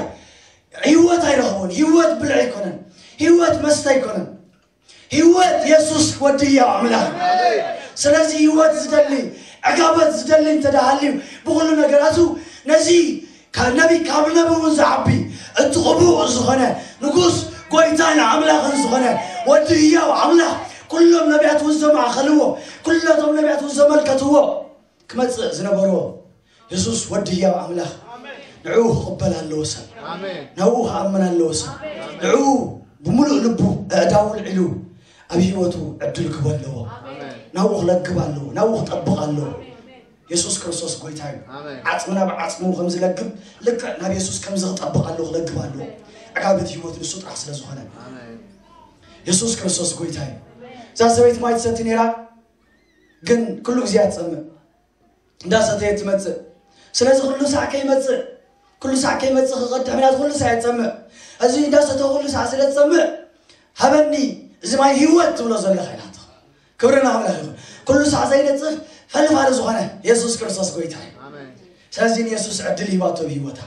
ህይወት ኣይረኸቡን። ህይወት ብልዒ ኣይኮነን። ህይወት መስተ ኣይኮነን። ህይወት የሱስ ወዲ ህያው ኣምላኽ። ስለዚ ህይወት ዝደሊ፣ ዕጋበት ዝደሊ እንተ ደኣ ሃልዩ ብኹሉ ነገራቱ ነዚ ካብ ነቢ ካብ ነቢ እውን ዝዓቢ እቲ ቅቡእ ዝኾነ ንጉስ ጎይታን ኣምላኽን ዝኾነ ወዲ ህያው ኣምላኽ ኩሎም ነቢያት እውን ዘማእኸልዎ ኩለቶም ነቢያት እውን ዘመልከትዎ ክመጽእ ዝነበሮ የሱስ ወዲ ህያው ኣምላኽ ንዕኡ ክቕበል ኣለዎ ሰብ። ኣሜን። ናብኡ ክኣምን ኣለዎ ሰብ። ኣሜን። ንዕኡ ብምሉእ ልቡ ኣእዳው ልዒሉ ኣብ ህይወቱ ዕድል ክህቦ ኣለዎ። ኣሜን። ናብኡ ክለግብ ኣለዎ። ናብኡ ክጠብቕ ኣለዎ። የሱስ ክርስቶስ ጎይታ እዩ። ኣሜን። ዓጽሚ ናብ ዓጽሙ ከም ዝለግብ ልክዕ ናብ የሱስ ከምዚ ክጠብቕ ኣለዎ፣ ክለግብ ኣለዎ። ዕጋበት ህይወት ንሱ ጥራሕ ስለ ዝኾነ። ኣሜን። የሱስ ክርስቶስ ጎይታ እዩ። እዛ ሰበይቲ ማይ ትሰቲ ነይራ፣ ግን ኩሉ ግዜ እያ ትጸምእ። እንዳሰተየት ትመጽእ። ስለዚ ኩሉ ሳዕ ከይመጽእ፣ ኩሉ ሳዕ ከይመጽእ ክቐድሕ ምክንያቱ ኩሉ ሳዕ እያ ትጸምእ። እዚ እንዳሰተ ኩሉ ሳዕ ስለ ትጸምእ፣ ሃበኒ እዚ ማይ ህይወት ትብሎ ዘለኻ ኢላቶ። ክብሪ ንኣምላኽ ይኹን። ኩሉ ሳዕ ዘይነጽፍ ፈልፋሊ ዝኾነ የሱስ ክርስቶስ ጎይታ እዩ። ኣሜን። ስለዚ ንየሱስ ዕድል ሂባቶ ብህይወታ።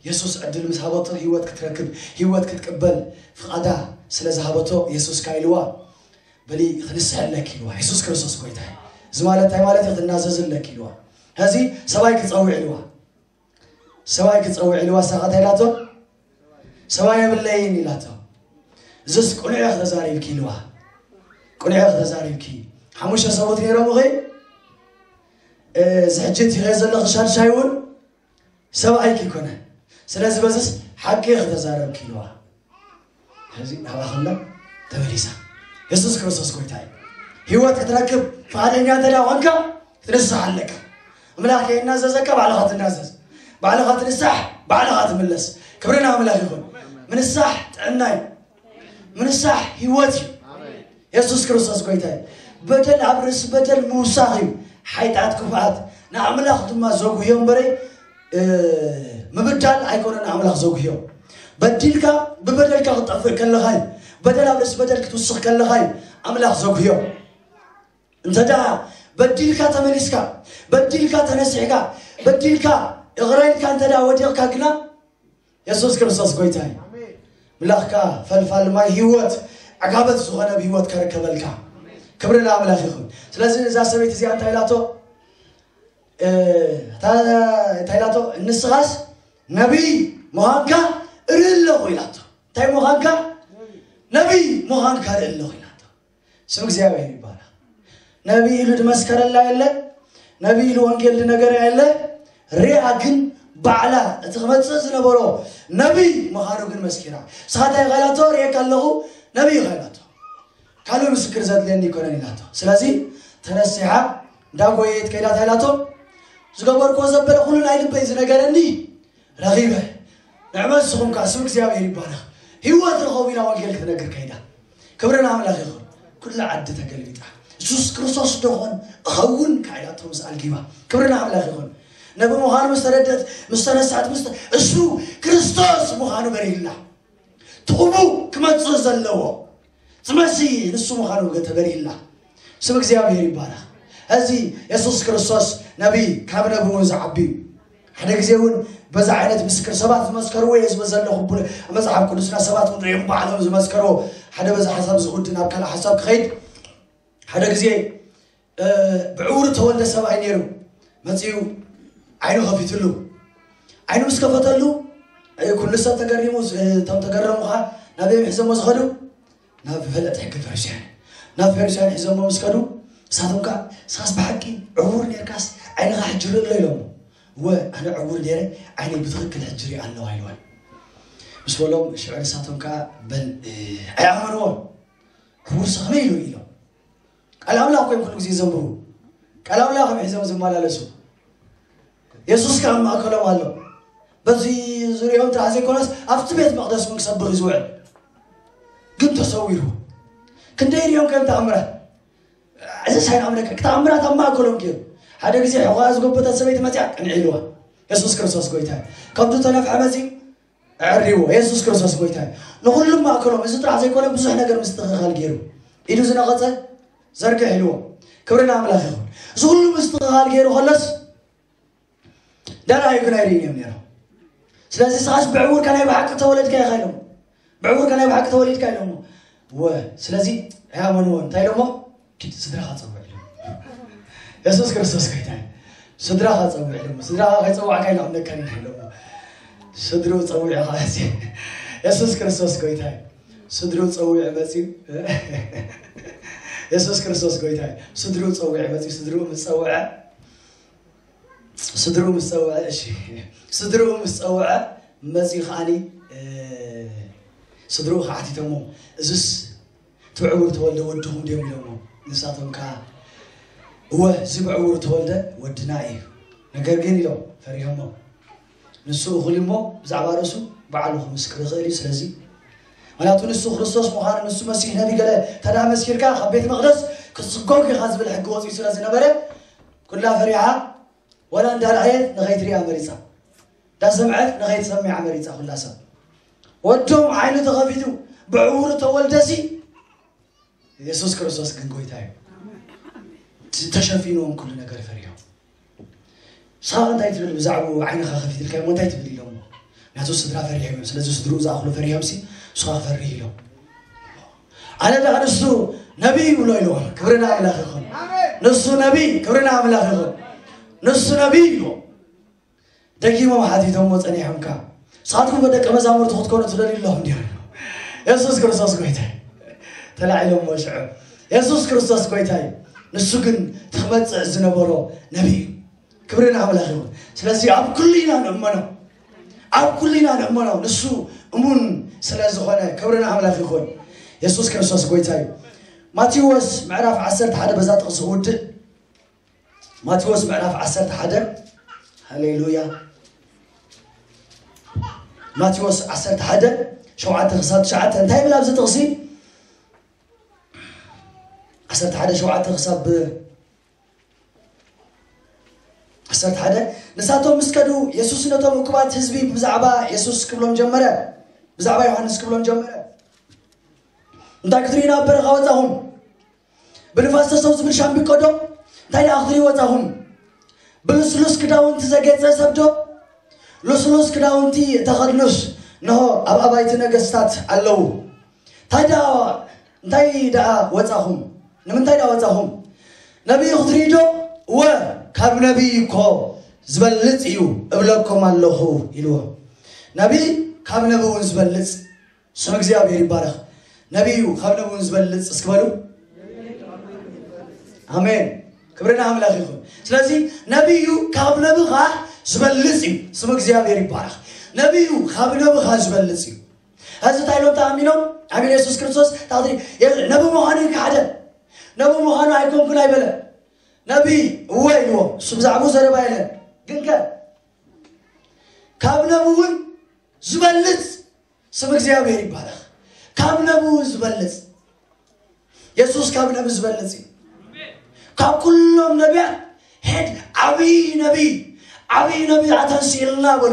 የሱስ ዕድል ምስ ሃበቶ ህይወት ክትረክብ፣ ህይወት ክትቅበል ፍቓዳ ስለ ዝሃበቶ የሱስ ካይልዋ በሊ ክንስሐለኪ ኢልዋ። የሱስ ክርስቶስ ጎይታ እዩ። እዚ ማለት እንታይ ማለት እዩ? ክትናዘዝለኪ ኢልዋ። ሕዚ ሰብኣይ ክጸውዕ ኢልዋ። ሰብኣይ ክፀውዕ ኢልዋ፣ ሳኻ እንታይ ኢላቶ? ሰብኣይ የብለይን ኢላቶ። እዝስ ቅኑዕ ኢኺ ተዛሪብኪ ኢልዋ። ቅኑዕ ኢኺ ተዛሪብኪ። ሓሙሽተ ሰብኡት ነይሮም እኺ። እዚ ሕጂ እትሪኦ ዘለኺ ሻድሻይ እውን ሰብኣይኪ ይኮነ። ስለዚ በዝስ ሓቂ ኢኺ ተዛረብኪ ኢልዋ። ሕዚ ናብኣ ከላ ተመሊሳ። የሱስ ክርስቶስ ጎይታ እዩ። ህይወት ክትረክብ ፍቓደኛ እንተ ደኣ ኾንካ ክትንስሕ ኣለካ። ኣምላኽ ከይናዘዘካ ባዕልኻ ትናዘዝ። ባዕልኻ ትንሳሕ፣ ባዕልኻ ትምለስ። ክብሪ ንኣምላኽ ይኹን። ምንሳሕ ጥዕና እዩ። ምንሳሕ ህይወት እዩ። የሱስ ክርስቶስ ጎይታ እዩ። በደል ኣብ ርእሲ በደል ምውሳኽ እዩ። ሓይጣት ክፍኣት ንኣምላኽ ድማ ዘጉህዮ እምበረ፣ እ፣ ምብዳል ኣይኮነን ንኣምላኽ ዘጉህዮ። በዲልካ ብበደልካ ክትጠፍእ ከለኻ እዩ። በደል ኣብ ርእሲ በደል ክትውስኽ ከለኻ እዩ ኣምላኽ ዘጉህዮ። እንተ ደኣ በዲልካ ተመሊስካ፣ በዲልካ ተነሲሕካ፣ በዲልካ ይቕረ ኢልካ እንተ ደኣ ወዲቕካ ግና፣ የሱስ ክርስቶስ ጎይታ እዩ። ኣምላኽካ ፈልፋል ማይ ህይወት፣ ዕጋበት ዝኾነ ብህይወት ከርከበልካ። ክብሪ ንኣምላኽ ይኹን። ስለዚ እዛ ሰበይቲ እዚኣ እንታይ ኢላቶ? እ፣ እታ፣ እንታይ ኢላቶ? ንስኻስ ነቢይ ምዃንካ እርኢ ኣለኹ ኢላቶ። እንታይ ምዃንካ? ነቢይ ምዃንካ እርኢ ኣለኹ ኢላቶ። ስም እግዚኣብሔር ይባረኽ። ነቢይ ኢሉ ዝመስከረላ የለ፣ ነቢይ ኢሉ ወንጌል ዝነገራ የለ። ሪኣ ግን ባዕላ እቲ ክመጽእ ዝነበሮ ነቢይ ምዃኑ ግን መስኪራ። ንስኻ እንታይ ኢኻ ኢላቶ? ሪኤካ ኣለኹ ነቢይ ኢኻ ኢላቶ። ካልእ ምስክር ዘድልየኒ ኣይኮነን ኢላቶ። ስለዚ ተነሲሓ እንዳጎየየት ከይዳ እንታይ ኢላቶ? ዝገበርክዎ ዘበለ ኩሉ ናይ ልበይ ዝነገረኒ ረኺበ። ንዕመት ንስኹም ከኣ ስም እግዚኣብሔር ይባረኽ። ህይወት ርኸቡ ኢላ ወንጌል ክትነግር ከይዳ። ክብሪ ንኣምላኽ ይኹን። ኩላ ዓዲ ተገልቢጣ። የሱስ ክርስቶስ ዶ ኾን እኸውን ከኣ ኢላቶ ምስ ኣልጊባ። ክብሪ ንኣምላኽ ይኹን። ነቢ ምዃኑ ምስ ተረደት፣ ምስ ተነሳት፣ ምስ ተ-፣ እሱ ክርስቶስ ምዃኑ በሪህላ። ትቕቡ ክመጽእ ዘለዎ እቲ መሲህ ንሱ ምዃኑ ተበሪህላ። ስም እግዚኣብሔር ይባረኽ። እዚ የሱስ ክርስቶስ ነቢይ ካብ ነቢ እውን ዝዓቢ እዩ። ሓደ ግዜ እውን በዛ ዓይነት ምስክር ሰባት ዝመስከርዎ እየ ዝብል ዘለኹ ብሎ-፣ ኣብ መጽሓፍ ቅዱስና ሰባት እውን ርእዮም ባዕሎም ዝመስከርዎ። ሓደ በዛ ሓሳብ ዝውድእ ናብ ካልእ ሓሳብ ክኸይድ፣ ሓደ ግዜ፣ እ፣ ብዕውር ተወልደ ሰብኣይ ነይሩ። መጺኡ ዓይኑ ከፊትሉ። ዓይኑ ምስ ከፈተሉ፣ እ፣ ኩሉ ሰብ ተገሪሙ፣ እ፣ እቶም ተገረሙ ኸዓ ናበይ እዮም ሒዞሞ ዝኸዱ? ናብ ፈለጥቲ ሕጊ ፈሪሳውያን። ናብ ፈሪሳውያን ሒዞሞ ምስ ከዱ፣ ንሳቶም ከኣ፣ "ንስኻስ ብሓቂ ዕውር ኔርካስ ዓይንኻ ሕጂ ርኢ ኣሎ?" ኢሎሞ። "እወ፣ ኣነ ዕውር ኔረ፣ ዓይነይ ብትኽክል ሕጂ ርኢ ኣለኹ" ኢልዎም። ምስ በሎም፣ ሽዑ ንሳቶም ከኣ፣ "በል፣ እ፣ ኣይኣመንዎን። ዕውርሲ ከመይ ኢሉ?" ኢሎም። ቃል ኣምላኽ እኮ እዮም ኩሉ ግዜ ዘንብቡ። ቃል ኣምላኽ እዮም ሒዞም ዝመላለሱ። የሱስ ከኣ ኣብ ማእከሎም ኣሎ። በዚ ዙርያኦም ጥራሕ ዘይኮነስ ኣብቲ ቤት መቕደስ እውን ክሰብኽ እዩ ዝውዕል። ግን ተሰዊሩ። ክንደይ ሪኦም ከ እዮም ተኣምራት? እዚ ሳይን ኣምለከ ተኣምራት ኣብ ማእከሎም ገይሩ። ሓደ ግዜ ሕቖኣ ዝጎበጠት ሰበይቲ መጺኣ ቅንዕ ኢልዋ። የሱስ ክርስቶስ ጎይታ እዩ። ከብዱ ተነፍሐ መጺኡ ኣዕሪዎ። የሱስ ክርስቶስ ጎይታ እዩ። ንኹሉም ማእከሎም፣ እዚ ጥራሕ ዘይኮነ ብዙሕ ነገር ምስትኽኻል ገይሩ። ኢዱ ዝነቐጸ ዘርግሕ ኢልዎ። ክብሪ ንኣምላኽ ይኹን። እዚ ኩሉ ምስትኽኻል ገይሩ ከሎስ፣ ዳርኣዩ ግን ኣይርእይን እዮም ነይሮም። ስለዚ ንስኻስ ብዕውርካ ናይ ብሓቂ ተወለድካ ኢኻ ኢሎሞ። ብዕውርካ ናይ ብሓቂ ተወሊድካ ኢሎሞ። ወ-፣ ስለዚ ኣይኣመንዎን። እንታይ ኢሎሞ? ኪድ ስድራኻ ጸውዕ ኢሎም። የሱስ ክርስቶስ ጎይታ እዩ። ስድራኻ ጸውዕ ኢሎሞ። ስድራኻ ከይጸዋዕካ ኣይንኣምነካን ኢና ኢሎሞ። ስድርኡ ጸዊዑ ኸዓ እዚ የሱስ ክርስቶስ ጎይታ እዩ። ስድርኡ ጸዊዑ መጺኡ። የሱስ ክርስቶስ ጎይታ እዩ። ስድርኡ ጸዊዑ መጺኡ። ስድርኡ ምስ ጸውዐ፣ ስድርኡ ምስ ጸውዐ፣ እሺ፣ ስድርኡ ምስ ጸውዐ መጺኡ ከዓኒ፣ እ፣ ስድርኡ ኸዓ ሓቲቶሞ፣ "እዝስ እቲ ብዕውር ተወልደ ወድኹም ድዮም?" ኢሎሞ። ንሳቶም ከኣ፣ "እወ፣ እዚ ብዕውር ተወልደ ወድና እዩ። ነገር ግን" ኢሎም ፈሪሆሞ። "ንሱ እኹል እዩ እሞ ብዛዕባ ርእሱ ባዕሉ ክምስክር ይኽእል እዩ። ስለዚ፣ ምኽንያቱ ንሱ ክርስቶስ ምዃኑ፣ ንሱ መሲሕ ነቢ ገለ እንተ ደኣ መስኪርካ ካብ ቤት መቕደስ ክትስጎግ ኢኻ ዝብል ሕጊ ወጺኡ ስለ ዝነበረ፣ ኩላ ፈሪሓ፣ ዋላ እንዳረኣየት ንኸይትሪኣ መሪጻ፣ እንዳሰምዐት ንኸይትሰምዓ መሪጻ፣ ኩላ ሰብ። ወዶም ዓይኑ ተኸፊቱ ብዕውሩ ተወልደሲ፣ የሱስ ክርስቶስ ግን ጎይታ እዩ። ተሸፊንዎም ኩሉ ነገር ፈሪሆም። ንስኻ እንታይ ትብል? ብዛዕባኡ ዓይንኻ ከፊትልካ እሞ እንታይ ትብል ኢሎሞ? ምክንያቱ ስድራ ፈሪሖም እዮም። ስለዚ ስድርኡ ዝኣኽሉ ፈሪሖምሲ ንስኻ ክፈርህ ኢሎም። ኣነ ደኣ ንሱ ነቢይ ይብሎ ኢልዎም። ክብሪ ንኣምላኽ ይኹን። ንሱ ነቢይ፣ ክብሪ ንኣምላኽ ይኹን። ንሱ ነቢይ ኢልዎም። ደጊሞም ሓቲቶሞ ጸኒሖምካ፣ ንስኻትኩም ደቀ መዛሙርቲ ክትኮኑ ትደልዩ ኣለኹም ድዩ? የሱስ ክርስቶስ ጎይታ እዩ። ተላዒሎሞ ሽዑ፣ የሱስ ክርስቶስ ጎይታ እዩ። ንሱ ግን እቲ ክመጽእ ዝነበሮ ነቢይ እዩ። ክብሪ ንኣምላኽ ይኹን። ስለዚ ኣብ ኩሉ ኢና ንእመኖ፣ ኣብ ኩሉ ኢና ንእመኖ። ንሱ እሙን ስለ ዝኾነ ክብሪ ንኣምላኽ ይኹን። የሱስ ክርስቶስ ጎይታ እዩ። ማቴዎስ ምዕራፍ ዓሰርተ ሓደ፣ በዛ ጥቕሲ ክውድእ። ማቴዎስ ምዕራፍ ዓሰርተ ሓደ። ሃሌሉያ። ማቴዎስ ዓሰርተ ሓደ፣ ሸውዓተ ክሳብ ትሽዓተ እንታይ ይብል ኣብዚ ጥቕሲ? ዓሰርተ ሓደ፣ ሸውዓተ ክሳብ ዓሰርተ ሓደ። ንሳቶም ምስ ከዱ፣ የሱስ ነቶም እኩባት ህዝቢ ብዛዕባ የሱስ ክብሎም ጀመረ፣ ብዛዕባ ዮሃንስ ክብሎም ጀመረ። እንታይ ክትርእዩ ናብ በረኻ ወጻኹም? ብንፋስ ተሰው ዝብል ሻምብቆ ዶ? እንታይ ደኣ ክትርእዩ ወጻኹም? ብልስሉስ ክዳውንቲ ዘጌጸ ሰብ ዶ? ልስሉስ ክዳውንቲ እተኸድኑስ፣ እንሆ፣ ኣብ ኣባይቲ ነገስታት ኣለዉ። እንታይ ደኣ፣ እንታይ ደኣ ወጻኹም? ንምንታይ ደኣ ወጻኹም? ነቢይ ክትርኢ ዶ? እወ፣ ካብ ነቢይ እኮ ዝበልጽ እዩ እብለኩም ኣለኹ፣ ኢልዎ። ነቢይ ካብ ነቢ እውን ዝበልጽ። ስም እግዚኣብሔር ይባረኽ። ነቢይ እዩ ካብ ነቢ እውን ዝበልጽ፣ እስኪ በሉ። ኣሜን። ክብሪ ንኣምላኽ ይኹን። ስለዚ ነቢይ እዩ ካብ ነቢ ኸዓ ዝበልጽ እዩ። ስም እግዚኣብሔር ይባረኽ። ነቢይ እዩ ካብ ነቢ ኸዓ ዝበልጽ እዩ። እዚ እንታይ ኢሎም ተኣሚኖም? ኣሜን። የሱስ ክርስቶስ ታኽቲ ነቢ ምዃኑ ይከሓደ። ነቢ ምዃኑ ኣይኮንኩን ኣይበለ። ነቢ እወ ኢልዎ። እሱ ብዛዕባኡ ዘረባ የለን። ግን ከ ካብ ነቢ እውን ዝበልጽ። ስም እግዚኣብሔር ይባረኽ። ካብ ነቢ እውን ዝበልጽ። የሱስ ካብ ነቢ ዝበልጽ እዩ። ካብ ኩሎም ነቢያት ሄድ ዓብዪ ነቢይ፣ ዓብዪ ነቢይ ኣተንስእልና በሉ።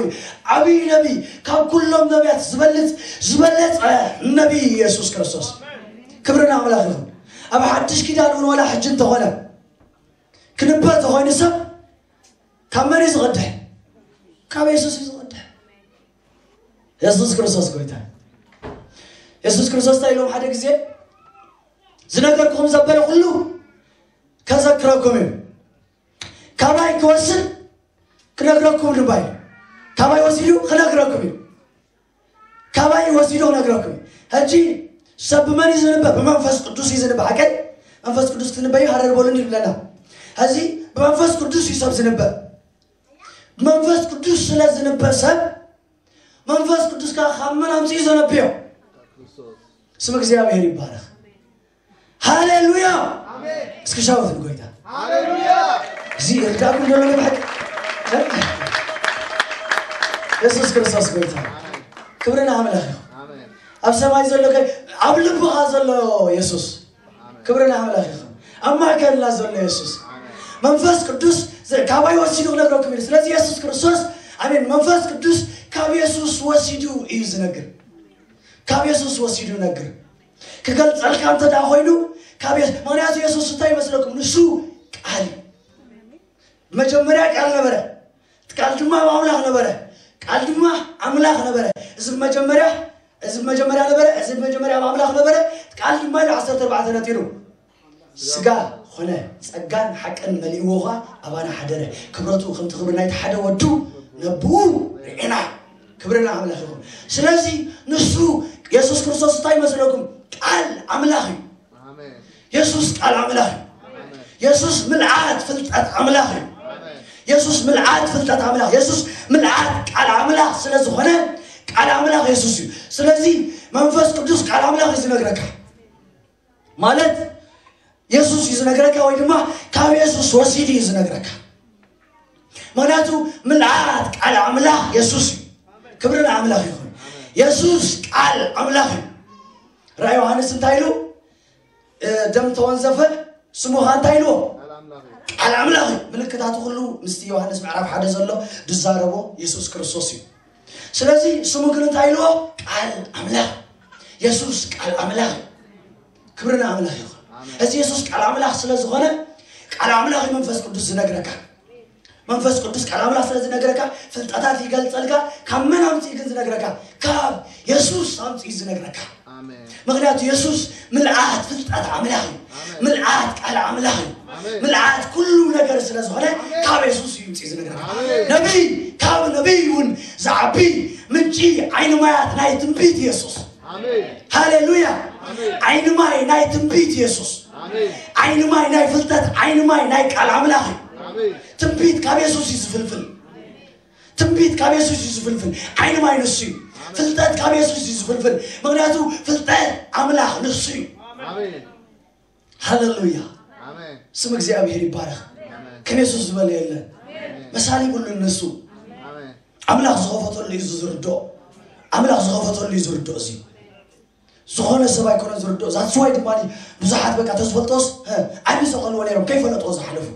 ዓብዪ ነቢይ፣ ካብ ኩሎም ነቢያት ዝበልጽ፣ ዝበለጸ ነቢይ የሱስ ክርስቶስ። ክብሪ ንኣምላኽ ይኹን። ኣብ ሓድሽ ኪዳን እውን ወላ ሕጂ እንተኾነ ክንበ ተኾይኑ ሰብ ካብ መን እዩ ዝቐድሕ? ካብ የሱስ እዩ ዝቐድሕ። የሱስ ክርስቶስ ጎይታ። የሱስ ክርስቶስ እንታይ ኢሎም ሓደ ግዜ? ዝነገርኩኹም ዘበለ ኩሉ ከዘክረኩም እዩ። ካባይ ክወስድ ክነግረኩም ድማ እዩ። ካባይ ወሲዱ ክነግረኩም እዩ። ካባይ ወሲዱ ክነግረኩም እዩ። ሕጂ ሰብ ብመን እዩ ዝንበ? ብመንፈስ ቅዱስ እዩ ዝንበ። ሓቀይ መንፈስ ቅዱስ ክትንበዩ ሃረር በሉኒ ይብለና። ሕዚ ብመንፈስ ቅዱስ እዩ ሰብ ዝንበ። ብመንፈስ ቅዱስ ስለ ዝንበ ሰብ፣ መንፈስ ቅዱስ ከዓ ካብ መን ኣምፅኡ ዘነብዮ? ስም እግዚኣብሔር ይባረኽ። ሃሌሉያ። እስኪ ሻውት ንጎይታ። ሃሌሉያ። እዚ እርዳእኩም ዘሎ ብሓቂ የሱስ ክርስቶስ ጎይታ። ክብሪ ንኣምላኽ ይኹን። ኣብ ሰማይ ዘሎ ከ-፣ ኣብ ልብኻ ዘሎ የሱስ። ክብሪ ንኣምላኽ ይኹን። ኣብ ማእከልና ዘሎ የሱስ። መንፈስ ቅዱስ ዘ-፣ ካባይ ወሲዱ ክነግረኩም ኢሉ። ስለዚ የሱስ ክርስቶስ፣ ኣሜን፣ መንፈስ ቅዱስ ካብ የሱስ ወሲዱ እዩ ዝነግር። ካብ የሱስ ወሲዱ ይነግር። ክገልጸልካ እንተ ደኣ ኮይኑ፣ ካብ የሱስ፣ ምኽንያቱ የሱስ እንታይ ይመስለኩም? ንሱ ቃል እዩ። መጀመርያ ቃል ነበረ፣ እቲ ቃል ድማ ኣብ ኣምላኽ ነበረ፣ ቃል ድማ ኣምላኽ ነበረ። እዚ ብመጀመርያ፣ እዚ ብመጀመርያ ነበረ፣ እዚ ብመጀመርያ ኣብ ኣምላኽ ነበረ፣ ቃል ድማ ኢሉ ዓሰርተ ኣርባዕተ ነጢሩ ስጋ ኾነ፣ ጸጋን ሓቅን መሊእዎ ኸኣ ኣባና ሓደረ። ክብረቱ ከምቲ ክብሪ ናይቲ ሓደ ወዱ ነብኡ ርኢና። ክብሪ ንኣምላኽ ይኹን። ስለዚ ንሱ የሱስ ክርስቶስ እንታይ ይመስለኩም? ቃል ኣምላኽ እዩ። ኣሜን። የሱስ ቃል ኣምላኽ እዩ። ኣሜን። የሱስ ምልኣት ፍልጠት ኣምላኽ እዩ። ኣሜን። የሱስ ምልኣት ፍልጠት ኣምላኽ፣ የሱስ ምልኣት ቃል ኣምላኽ ስለ ዝኾነ ቃል ኣምላኽ የሱስ እዩ። ስለዚ መንፈስ ቅዱስ ቃል ኣምላኽ እዩ ዝነግረካ። ማለት የሱስ እዩ ዝነግረካ ወይ ድማ ካብ የሱስ ወሲዱ እዩ ዝነግረካ። ምኽንያቱ ምልኣት ቃል ኣምላኽ የሱስ እዩ። ክብሪ ንኣምላኽ ይኹን። የሱስ ቃል ኣምላኽ እዩ። ራእይ ዮሃንስ እንታይ ኢሉ? እ፣ ደም ተወንዘፈ፣ ስሙ ኸኣ እንታይ ኢልዎ? ቃል ኣምላኽ እዩ። ቃል ኣምላኽ እዩ። ምልክታቱ ኩሉ ምስቲ ዮሃንስ ምዕራፍ ሓደ ዘሎ ዝዛረቦ የሱስ ክርስቶስ እዩ። ስለዚ ስሙ ግን እንታይ ኢልዎ? ቃል ኣምላኽ። የሱስ ቃል ኣምላኽ እዩ። ክብሪ ንኣምላኽ ይኹን። ኣሜን። እዚ የሱስ ቃል ኣምላኽ ስለ ዝኾነ ቃል ኣምላኽ እዩ መንፈስ ቅዱስ ዝነግረካ። መንፈስ ቅዱስ ቃል ኣምላኽ ስለ ዝነግረካ ፍልጠታት ይገልጸልካ። ካብ መን ኣምጺኡ ግን ዝነግረካ? ካብ የሱስ ኣምጺኡ ዝነግረካ። ኣሜን። ምኽንያቱ የሱስ ምልኣት ፍልጠት ኣምላኽ እዩ። ኣሜን። ምልኣት ቃል ኣምላኽ እዩ። ምልኣት ኩሉ ነገር ስለ ዝኾነ ካብ የሱስ እዩ ውፅእ ዝነገር። ነቢይ ካብ ነቢይ እውን ዝዓቢ ምንጪ ዓይኒ ማያት ናይ ትንቢት የሱስ። ሃሌሉያ። ዓይኒ ማይ ናይ ትንቢት የሱስ። ዓይኒ ማይ ናይ ፍልጠት፣ ዓይኒ ማይ ናይ ቃል ኣምላኽ እዩ። ትንቢት ካብ የሱስ እዩ ዝፍልፍል። ትንቢት ካብ የሱስ እዩ ዝፍልፍል። ዓይኒ ማይ ንሱ እዩ። ፍልጠት ካብ የሱስ እዩ ዝፍልፍል። ምክንያቱ ፍልጠት ኣምላኽ ንሱ እዩ። ሃሌሉያ። ስም እግዚኣብሔር ይባረኽ። ከም የሱስ ዝበለ የለን። መሳሊ ይብሉን ንሱ። ኣምላኽ ዝኸፈተሉ እዩ ዝርድኦ። ኣምላኽ ዝኸፈተሉ እዩ ዝርድኦ። እዚ ዝኾነ ሰብ ኣይኮነን ዝርድኦ። ዛትስዋይ ድማ ብዙሓት በቃ ተዝፈልጦስ ዓቢ ሰው ከልዎ ነይሮም ከይፈለጥዎ ዝሓለፉ።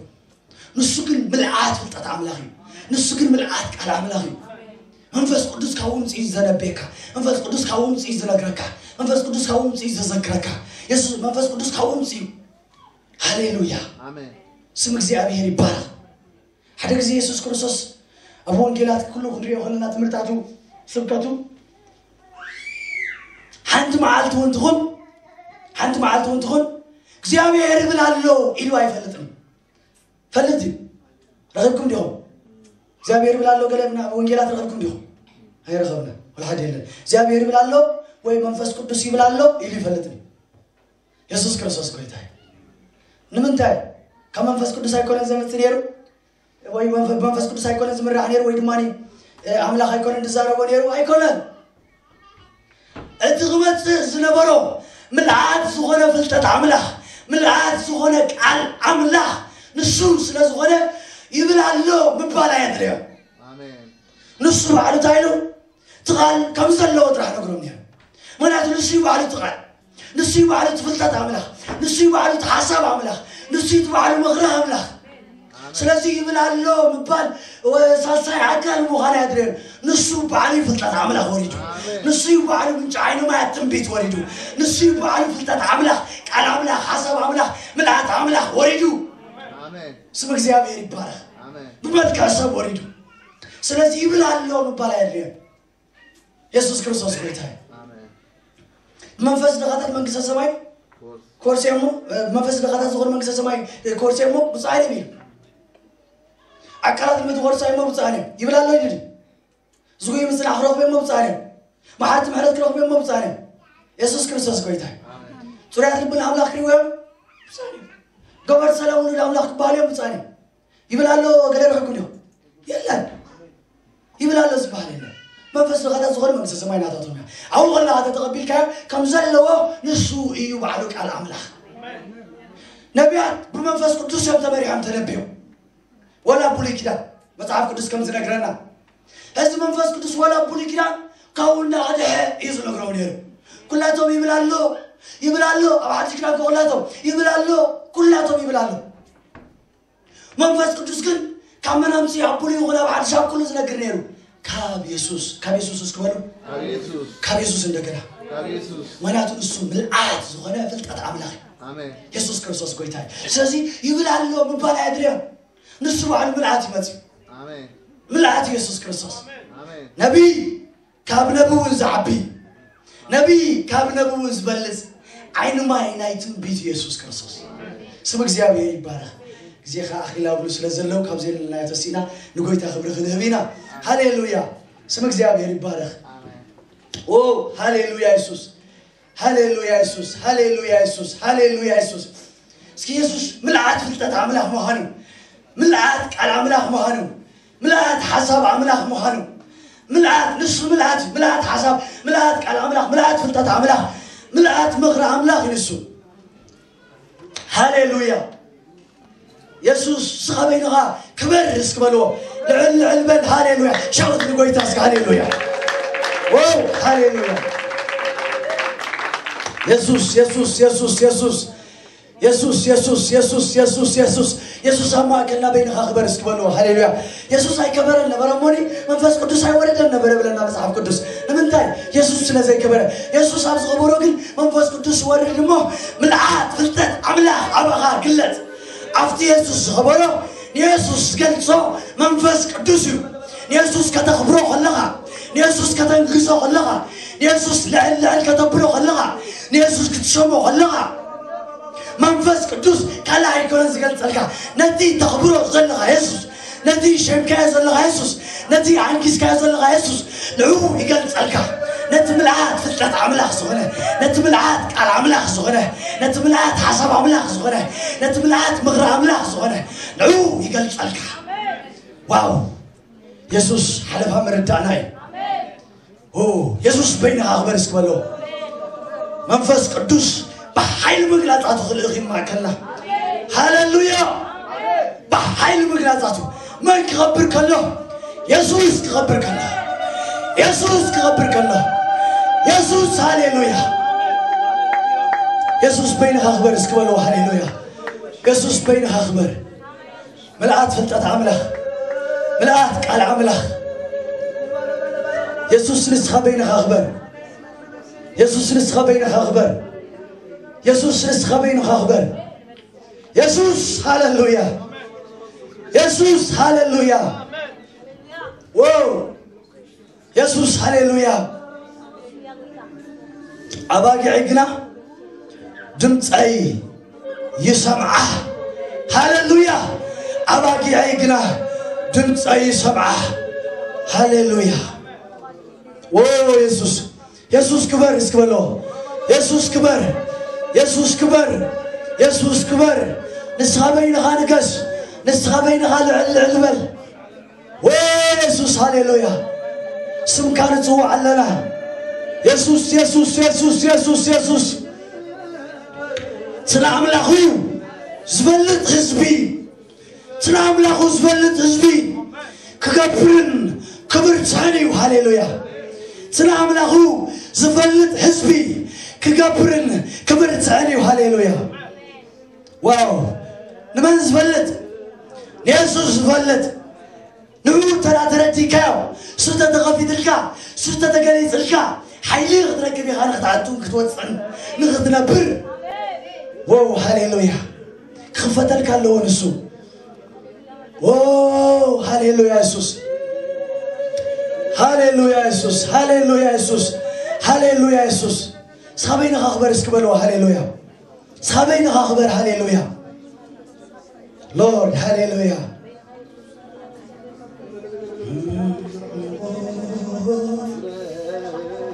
ንሱ ግን ምልኣት ፍልጠት ኣምላኽ እዩ። ንሱ ግን ምልኣት ቃል ኣምላኽ እዩ። መንፈስ ቅዱስ ካብኡ ምጽኡ እዩ ዘነብየካ። መንፈስ ቅዱስ ካብኡ ምጽኡ እዩ ዝነግረካ። መንፈስ ቅዱስ ካብኡ ምጽኡ እዩ ዘዘክረካ። የሱስ መንፈስ ቅዱስ ካብኡ ምጽኡ እዩ። ሃሌሉያ። ስም እግዚኣብሔር ይባረኽ። ሓደ ግዜ የሱስ ክርስቶስ ኣብ ወንጌላት ኩሉ ክንሪኦ ከለና ትምህርታቱ፣ ስብከቱ፣ ሓንቲ መዓልቲ እውን ትኹን ሓንቲ መዓልቲ እውን ትኹን እግዚኣብሔር ይብል ኣሎ ኢሉ ኣይፈልጥን። ፈልጥ እዩ። ረኺብኩም ዲኹም? እግዚኣብሔር ይብል ኣሎ ገለ ኣብ ወንጌላት ረኺብኩም ዲኹም? ኣይረኸብና። ወላ ሓደ የለን። እግዚኣብሔር ይብል ኣሎ ወይ መንፈስ ቅዱስ ይብል ኣሎ ኢሉ ይፈልጥን። የሱስ ክርስቶስ ጎይታ እዩ። ንምንታይ? ካብ መንፈስ ቅዱስ ኣይኮነን ዘምጽእ ነይሩ ወይ መንፈ- መንፈስ ቅዱስ ኣይኮነን ዝምራሕ ነይሩ ወይ ድማ ኣምላኽ ኣይኮነን ዝዛረቦ ነይሩ ኣይኮነን። እቲ ክመጽእ ዝነበሮ ምልኣት ዝኾነ ፍልጠት ኣምላኽ፣ ምልኣት ዝኾነ ቃል ኣምላኽ ንሱ ስለ ዝኾነ ይብል ኣሎ ምባል ኣየድልዮ። ንሱ ባዕሉ እንታይ ኢሉ? እቲ ቃል ከም ዘለዎ ጥራሕ ነግሮም ነይሩ። ምክንያቱ ንሱ እዩ ባዕሉ እቲ ቃል፣ ንሱ እዩ ባዕሉ እቲ ፍልጠት ኣምላኽ፣ ንሱ እዩ ባዕሉ እቲ ሓሳብ ኣምላኽ፣ ንሱ እዩ እቲ ባዕሉ ምኽሪ ኣምላኽ። ስለዚ ይብል ኣሎ ምባል ሳልሳይ ኣካል ምዃን ኣየድልዮን። ንሱ ባዕሉ እዩ ፍልጠት ኣምላኽ ወሪዱ። ንሱ እዩ ባዕሉ ምንጪ ዓይኒ ማያት ትንቢት ወሪዱ። ንሱ እዩ ባዕሉ ፍልጠት ኣምላኽ፣ ቃል ኣምላኽ፣ ሓሳብ ኣምላኽ፣ ምልኣት ኣምላኽ ወሪዱ። ስም እግዚኣብሔር ይባረኽ። ብመልክዕ ሰብ ወሪዱ። ስለዚ ይብል ኣሎ ምባል ኣየድልዮን። የሱስ ክርስቶስ ጎይታ እዩ። ብመንፈስ ድኻታት መንግስተ ሰማይ ኮርስ እሞ፣ ብመንፈስ ድኻታት ዝኾነ መንግስተ ሰማይ ኮርስ እሞ ብጻዕኒ እዩ። ኣካላት ምትወርሳ እሞ ብጻዕኒ ይብል ኣሎ ይድል። ዝጉይ ምጽናሕ ክረኽቡ እሞ ብጻዕኒ። መሓቲ ምሕረት ክረኽቡ እሞ ብጻዕኒ። የሱስ ክርስቶስ ጎይታ እዩ። ጽሩያት ልቢ ንኣምላኽ ክሪእዎ እዮም ብጻዕኒ። ገበር ሰላም ውሉድ ኣምላኽ ክበሃሉ እዮም ብጻዕኒ። ይብል ኣሎ ገለ ረኺብኩም ዲኹም? የለን። ይብል ኣሎ ዝበሃል የለን። መንፈስ ድኻታት ዝኾነ መንግስተ ሰማይ ናታቶም እያ። ኣብኡ ከለኻ ተተቐቢልካዮ ከም ዘለዎ ንሱ እዩ ባዕሉ ቃል ኣምላኽ። ነቢያት ብመንፈስ ቅዱስ እዮም ተመሪሖም ተነቢዮም። ወላ ብሉይ ኪዳን መጽሓፍ ቅዱስ ከም ዝነግረና እዚ መንፈስ ቅዱስ ወላ ብሉይ ኪዳን ካብኡ እንዳቐድሐ እዩ ዝነግሮም ነይሩ። ኩላቶም ይብል ኣሎ ይብል ኣሎ ኣብ ሓድሽ ኪዳን ኩላቶም ይብል ኣሎ ኩላቶም ይብል ኣሎ። መንፈስ ቅዱስ ግን ካብ መናምሲ ኣብ ብሉይ ይኹን ኣብ ሓድሽ ኣብ ኩሉ ዝነግር ነይሩ። ካብ የሱስ ካብ የሱስ እስኪ በሉ። ካብ የሱስ እንደገና። ምክንያቱ ንሱ ምልኣት ዝኾነ ፍልጠት ኣምላኽ እዩ። የሱስ ክርስቶስ ጎይታ እዩ። ስለዚ ይብል ኣሎ ምባል ኣየድልዮን። ንሱ ባዕሉ ምልኣት ይመጽእ። ምልኣት የሱስ ክርስቶስ። ነቢይ ካብ ነቢ እውን ዝዓቢ፣ ነቢይ ካብ ነቢ እውን ዝበልጽ ዓይኒ ማይ ናይ ትንቢት የሱስ ክርስቶስ። ስም እግዚኣብሔር ይባረኽ። ግዜኻ ኣኺላ ብሉ ስለ ዘለዉ ካብ ዘለናዮ ተሲእና ንጎይታ ክብሪ ክንህብ ኢና። ሃሌሉያ። ስም እግዚኣብሔር ይባረኽ። ኦ ሃሌሉያ የሱስ። ሃሌሉያ የሱስ። ሃሌሉያ የሱስ። ሃሌሉያ የሱስ። እስኪ የሱስ ምልኣት ፍልጠት ኣምላኽ ምዃኑ፣ ምልኣት ቃል ኣምላኽ ምዃኑ፣ ምልኣት ሓሳብ ኣምላኽ ምዃኑ፣ ምልኣት ንሱ ምልኣት ምልኣት ሓሳብ ምልኣት ቃል ኣምላኽ ምልኣት ፍልጠት ኣምላኽ ምልኣት ምኽሪ ኣምላኽ እዩ ንሱ። ሃሌሉያ። የሱስ ስኻ በይንኻ ክበር እስኪ በልዎ። ልዕል ልዕል በል። ሃሌሉያ። ሻውት ንጎይታ እስኪ ሃሌሉያ። ዋው ሃሌሉያ። የሱስ የሱስ የሱስ የሱስ የሱስ የሱስ የሱስ የሱስ የሱስ የሱስ ኣብ ማእከልና በይንኻ ክበር እስኪ በልዎ። ሃሌሉያ። የሱስ ኣይከበረን ነበረ እሞኒ መንፈስ ቅዱስ ኣይወረደን ነበረ ብለና መጽሓፍ ቅዱስ። ንምንታይ? የሱስ ስለ ዘይከበረ። የሱስ ኣብ ዝኸበሮ ግን መንፈስ ቅዱስ ይወርድ እሞ ምልኣት ፍልጠት ኣምላኽ ኣባኻ ግለጽ። ኣብቲ የሱስ ዝኸበሮ ንየሱስ ዝገልጾ መንፈስ ቅዱስ እዩ። ንየሱስ ከተኽብሮ ከለኻ፣ ንየሱስ ከተንግሶ ከለኻ፣ ንየሱስ ልዕል ልዕል ከተብሎ ከለኻ፣ ንየሱስ ክትሰሞ ከለኻ መንፈስ ቅዱስ ካልእ ኣይኮነን ዝገልጸልካ። ነቲ ተኽብሮ ዘለኻ የሱስ፣ ነቲ ሸምካዮ ዘለኻ የሱስ፣ ነቲ ኣንጊስካዮ ዘለኻ የሱስ ንዕኡ ይገልጸልካ። ነቲ ምልኣት ፍልጠት ኣምላኽ ዝኾነ፣ ነቲ ምልኣት ቃል ኣምላኽ ዝኾነ፣ ነቲ ምልኣት ሓሳብ ኣምላኽ ዝኾነ፣ ነቲ ምልኣት ምኽሪ ኣምላኽ ዝኾነ ንዕኡ ይገልጸልካ። ዋው! የሱስ ሓለፋ መረዳእና እዩ። ኦ፣ የሱስ በይንኻ ክበር እስኪ በሎ። መንፈስ ቅዱስ ብሓይሊ መግላጻቱ ክልእኽ እዩ ማእከልና። ሃሌሉያ! ብሓይሊ መግላጻቱ መን ክኸብር ከሎ? የሱስ ክኸብር ከሎ። የሱስ ክኸብር ከሎ። የሱስ፣ ሃሌሉያ! የሱስ በይንኻ ክበር እስኪ በሎ። ሃሌሉያ! የሱስ በይንኻ ክበር። ምልኣት ፍልጠት ኣምላኽ፣ ምልኣት ቃል ኣምላኽ። የሱስ ንስኻ በይንኻ ክበር። የሱስ ንስኻ በይንኻ ክበር። የሱስ ንስኻ በይንኻ ክበር። የሱስ፣ ሃሌሉያ! የሱስ፣ ሃሌሉያ! ዎው! የሱስ፣ ሃሌሉያ! ኣባጊዐይ ግና ድምፀይ ይሰምዓ። ሃሌሉያ! ኣባጊዐይ ግና ድምፀይ ይሰምዓ። ሃሌሉያ! ዎ የሱስ፣ የሱስ ክበር እስኪ በሎ። የሱስ ክበር፣ የሱስ ክበር፣ የሱስ ክበር። ንስኻ በይንኻ ንገስ፣ ንስኻ በይንኻ ልዕል ልዕል በል። ዎ የሱስ፣ ሃሌሉያ! ስምካ ንጽውዕ ኣለና። የሱስ፣ የሱስ፣ የሱስ፣ የሱስ፣ የሱስ። ስለ ኣምላኹ ዝፈልጥ ህዝቢ፣ ስለ ኣምላኹ ዝፈልጥ ህዝቢ ክገብርን ክብርትዕን እዩ። ሃሌሉያ! ስለ ኣምላኹ ዝፈልጥ ህዝቢ ክገብርን ክብርትዕን እዩ። ሃሌሉያ! ዋው! ንመን ዝፈልጥ? ንየሱስ ዝፈልጥ። ንዑ ተራ ተረዲካዮ፣ ስተ ተኸፊትልካ፣ ስተ ተገሊጽልካ፣ ሓይሊ ክትረክብ ኢኻ ንክትኣቱን ክትወፅዕን ንክትነብር። ዎ ሃሌሉያ! ክኽፈተልካ ኣለዎ ንሱ። ዎ ሃሌሉያ የሱስ! ሃሌሉያ የሱስ! ሃሌሉያ የሱስ! ሃሌሉያ የሱስ! ሳበይንኻ ክበር እስኪ በልዎ። ሃሌሉያ! ሳበይንኻ ክበር። ሃሌሉያ! ሎርድ ሃሌሉያ!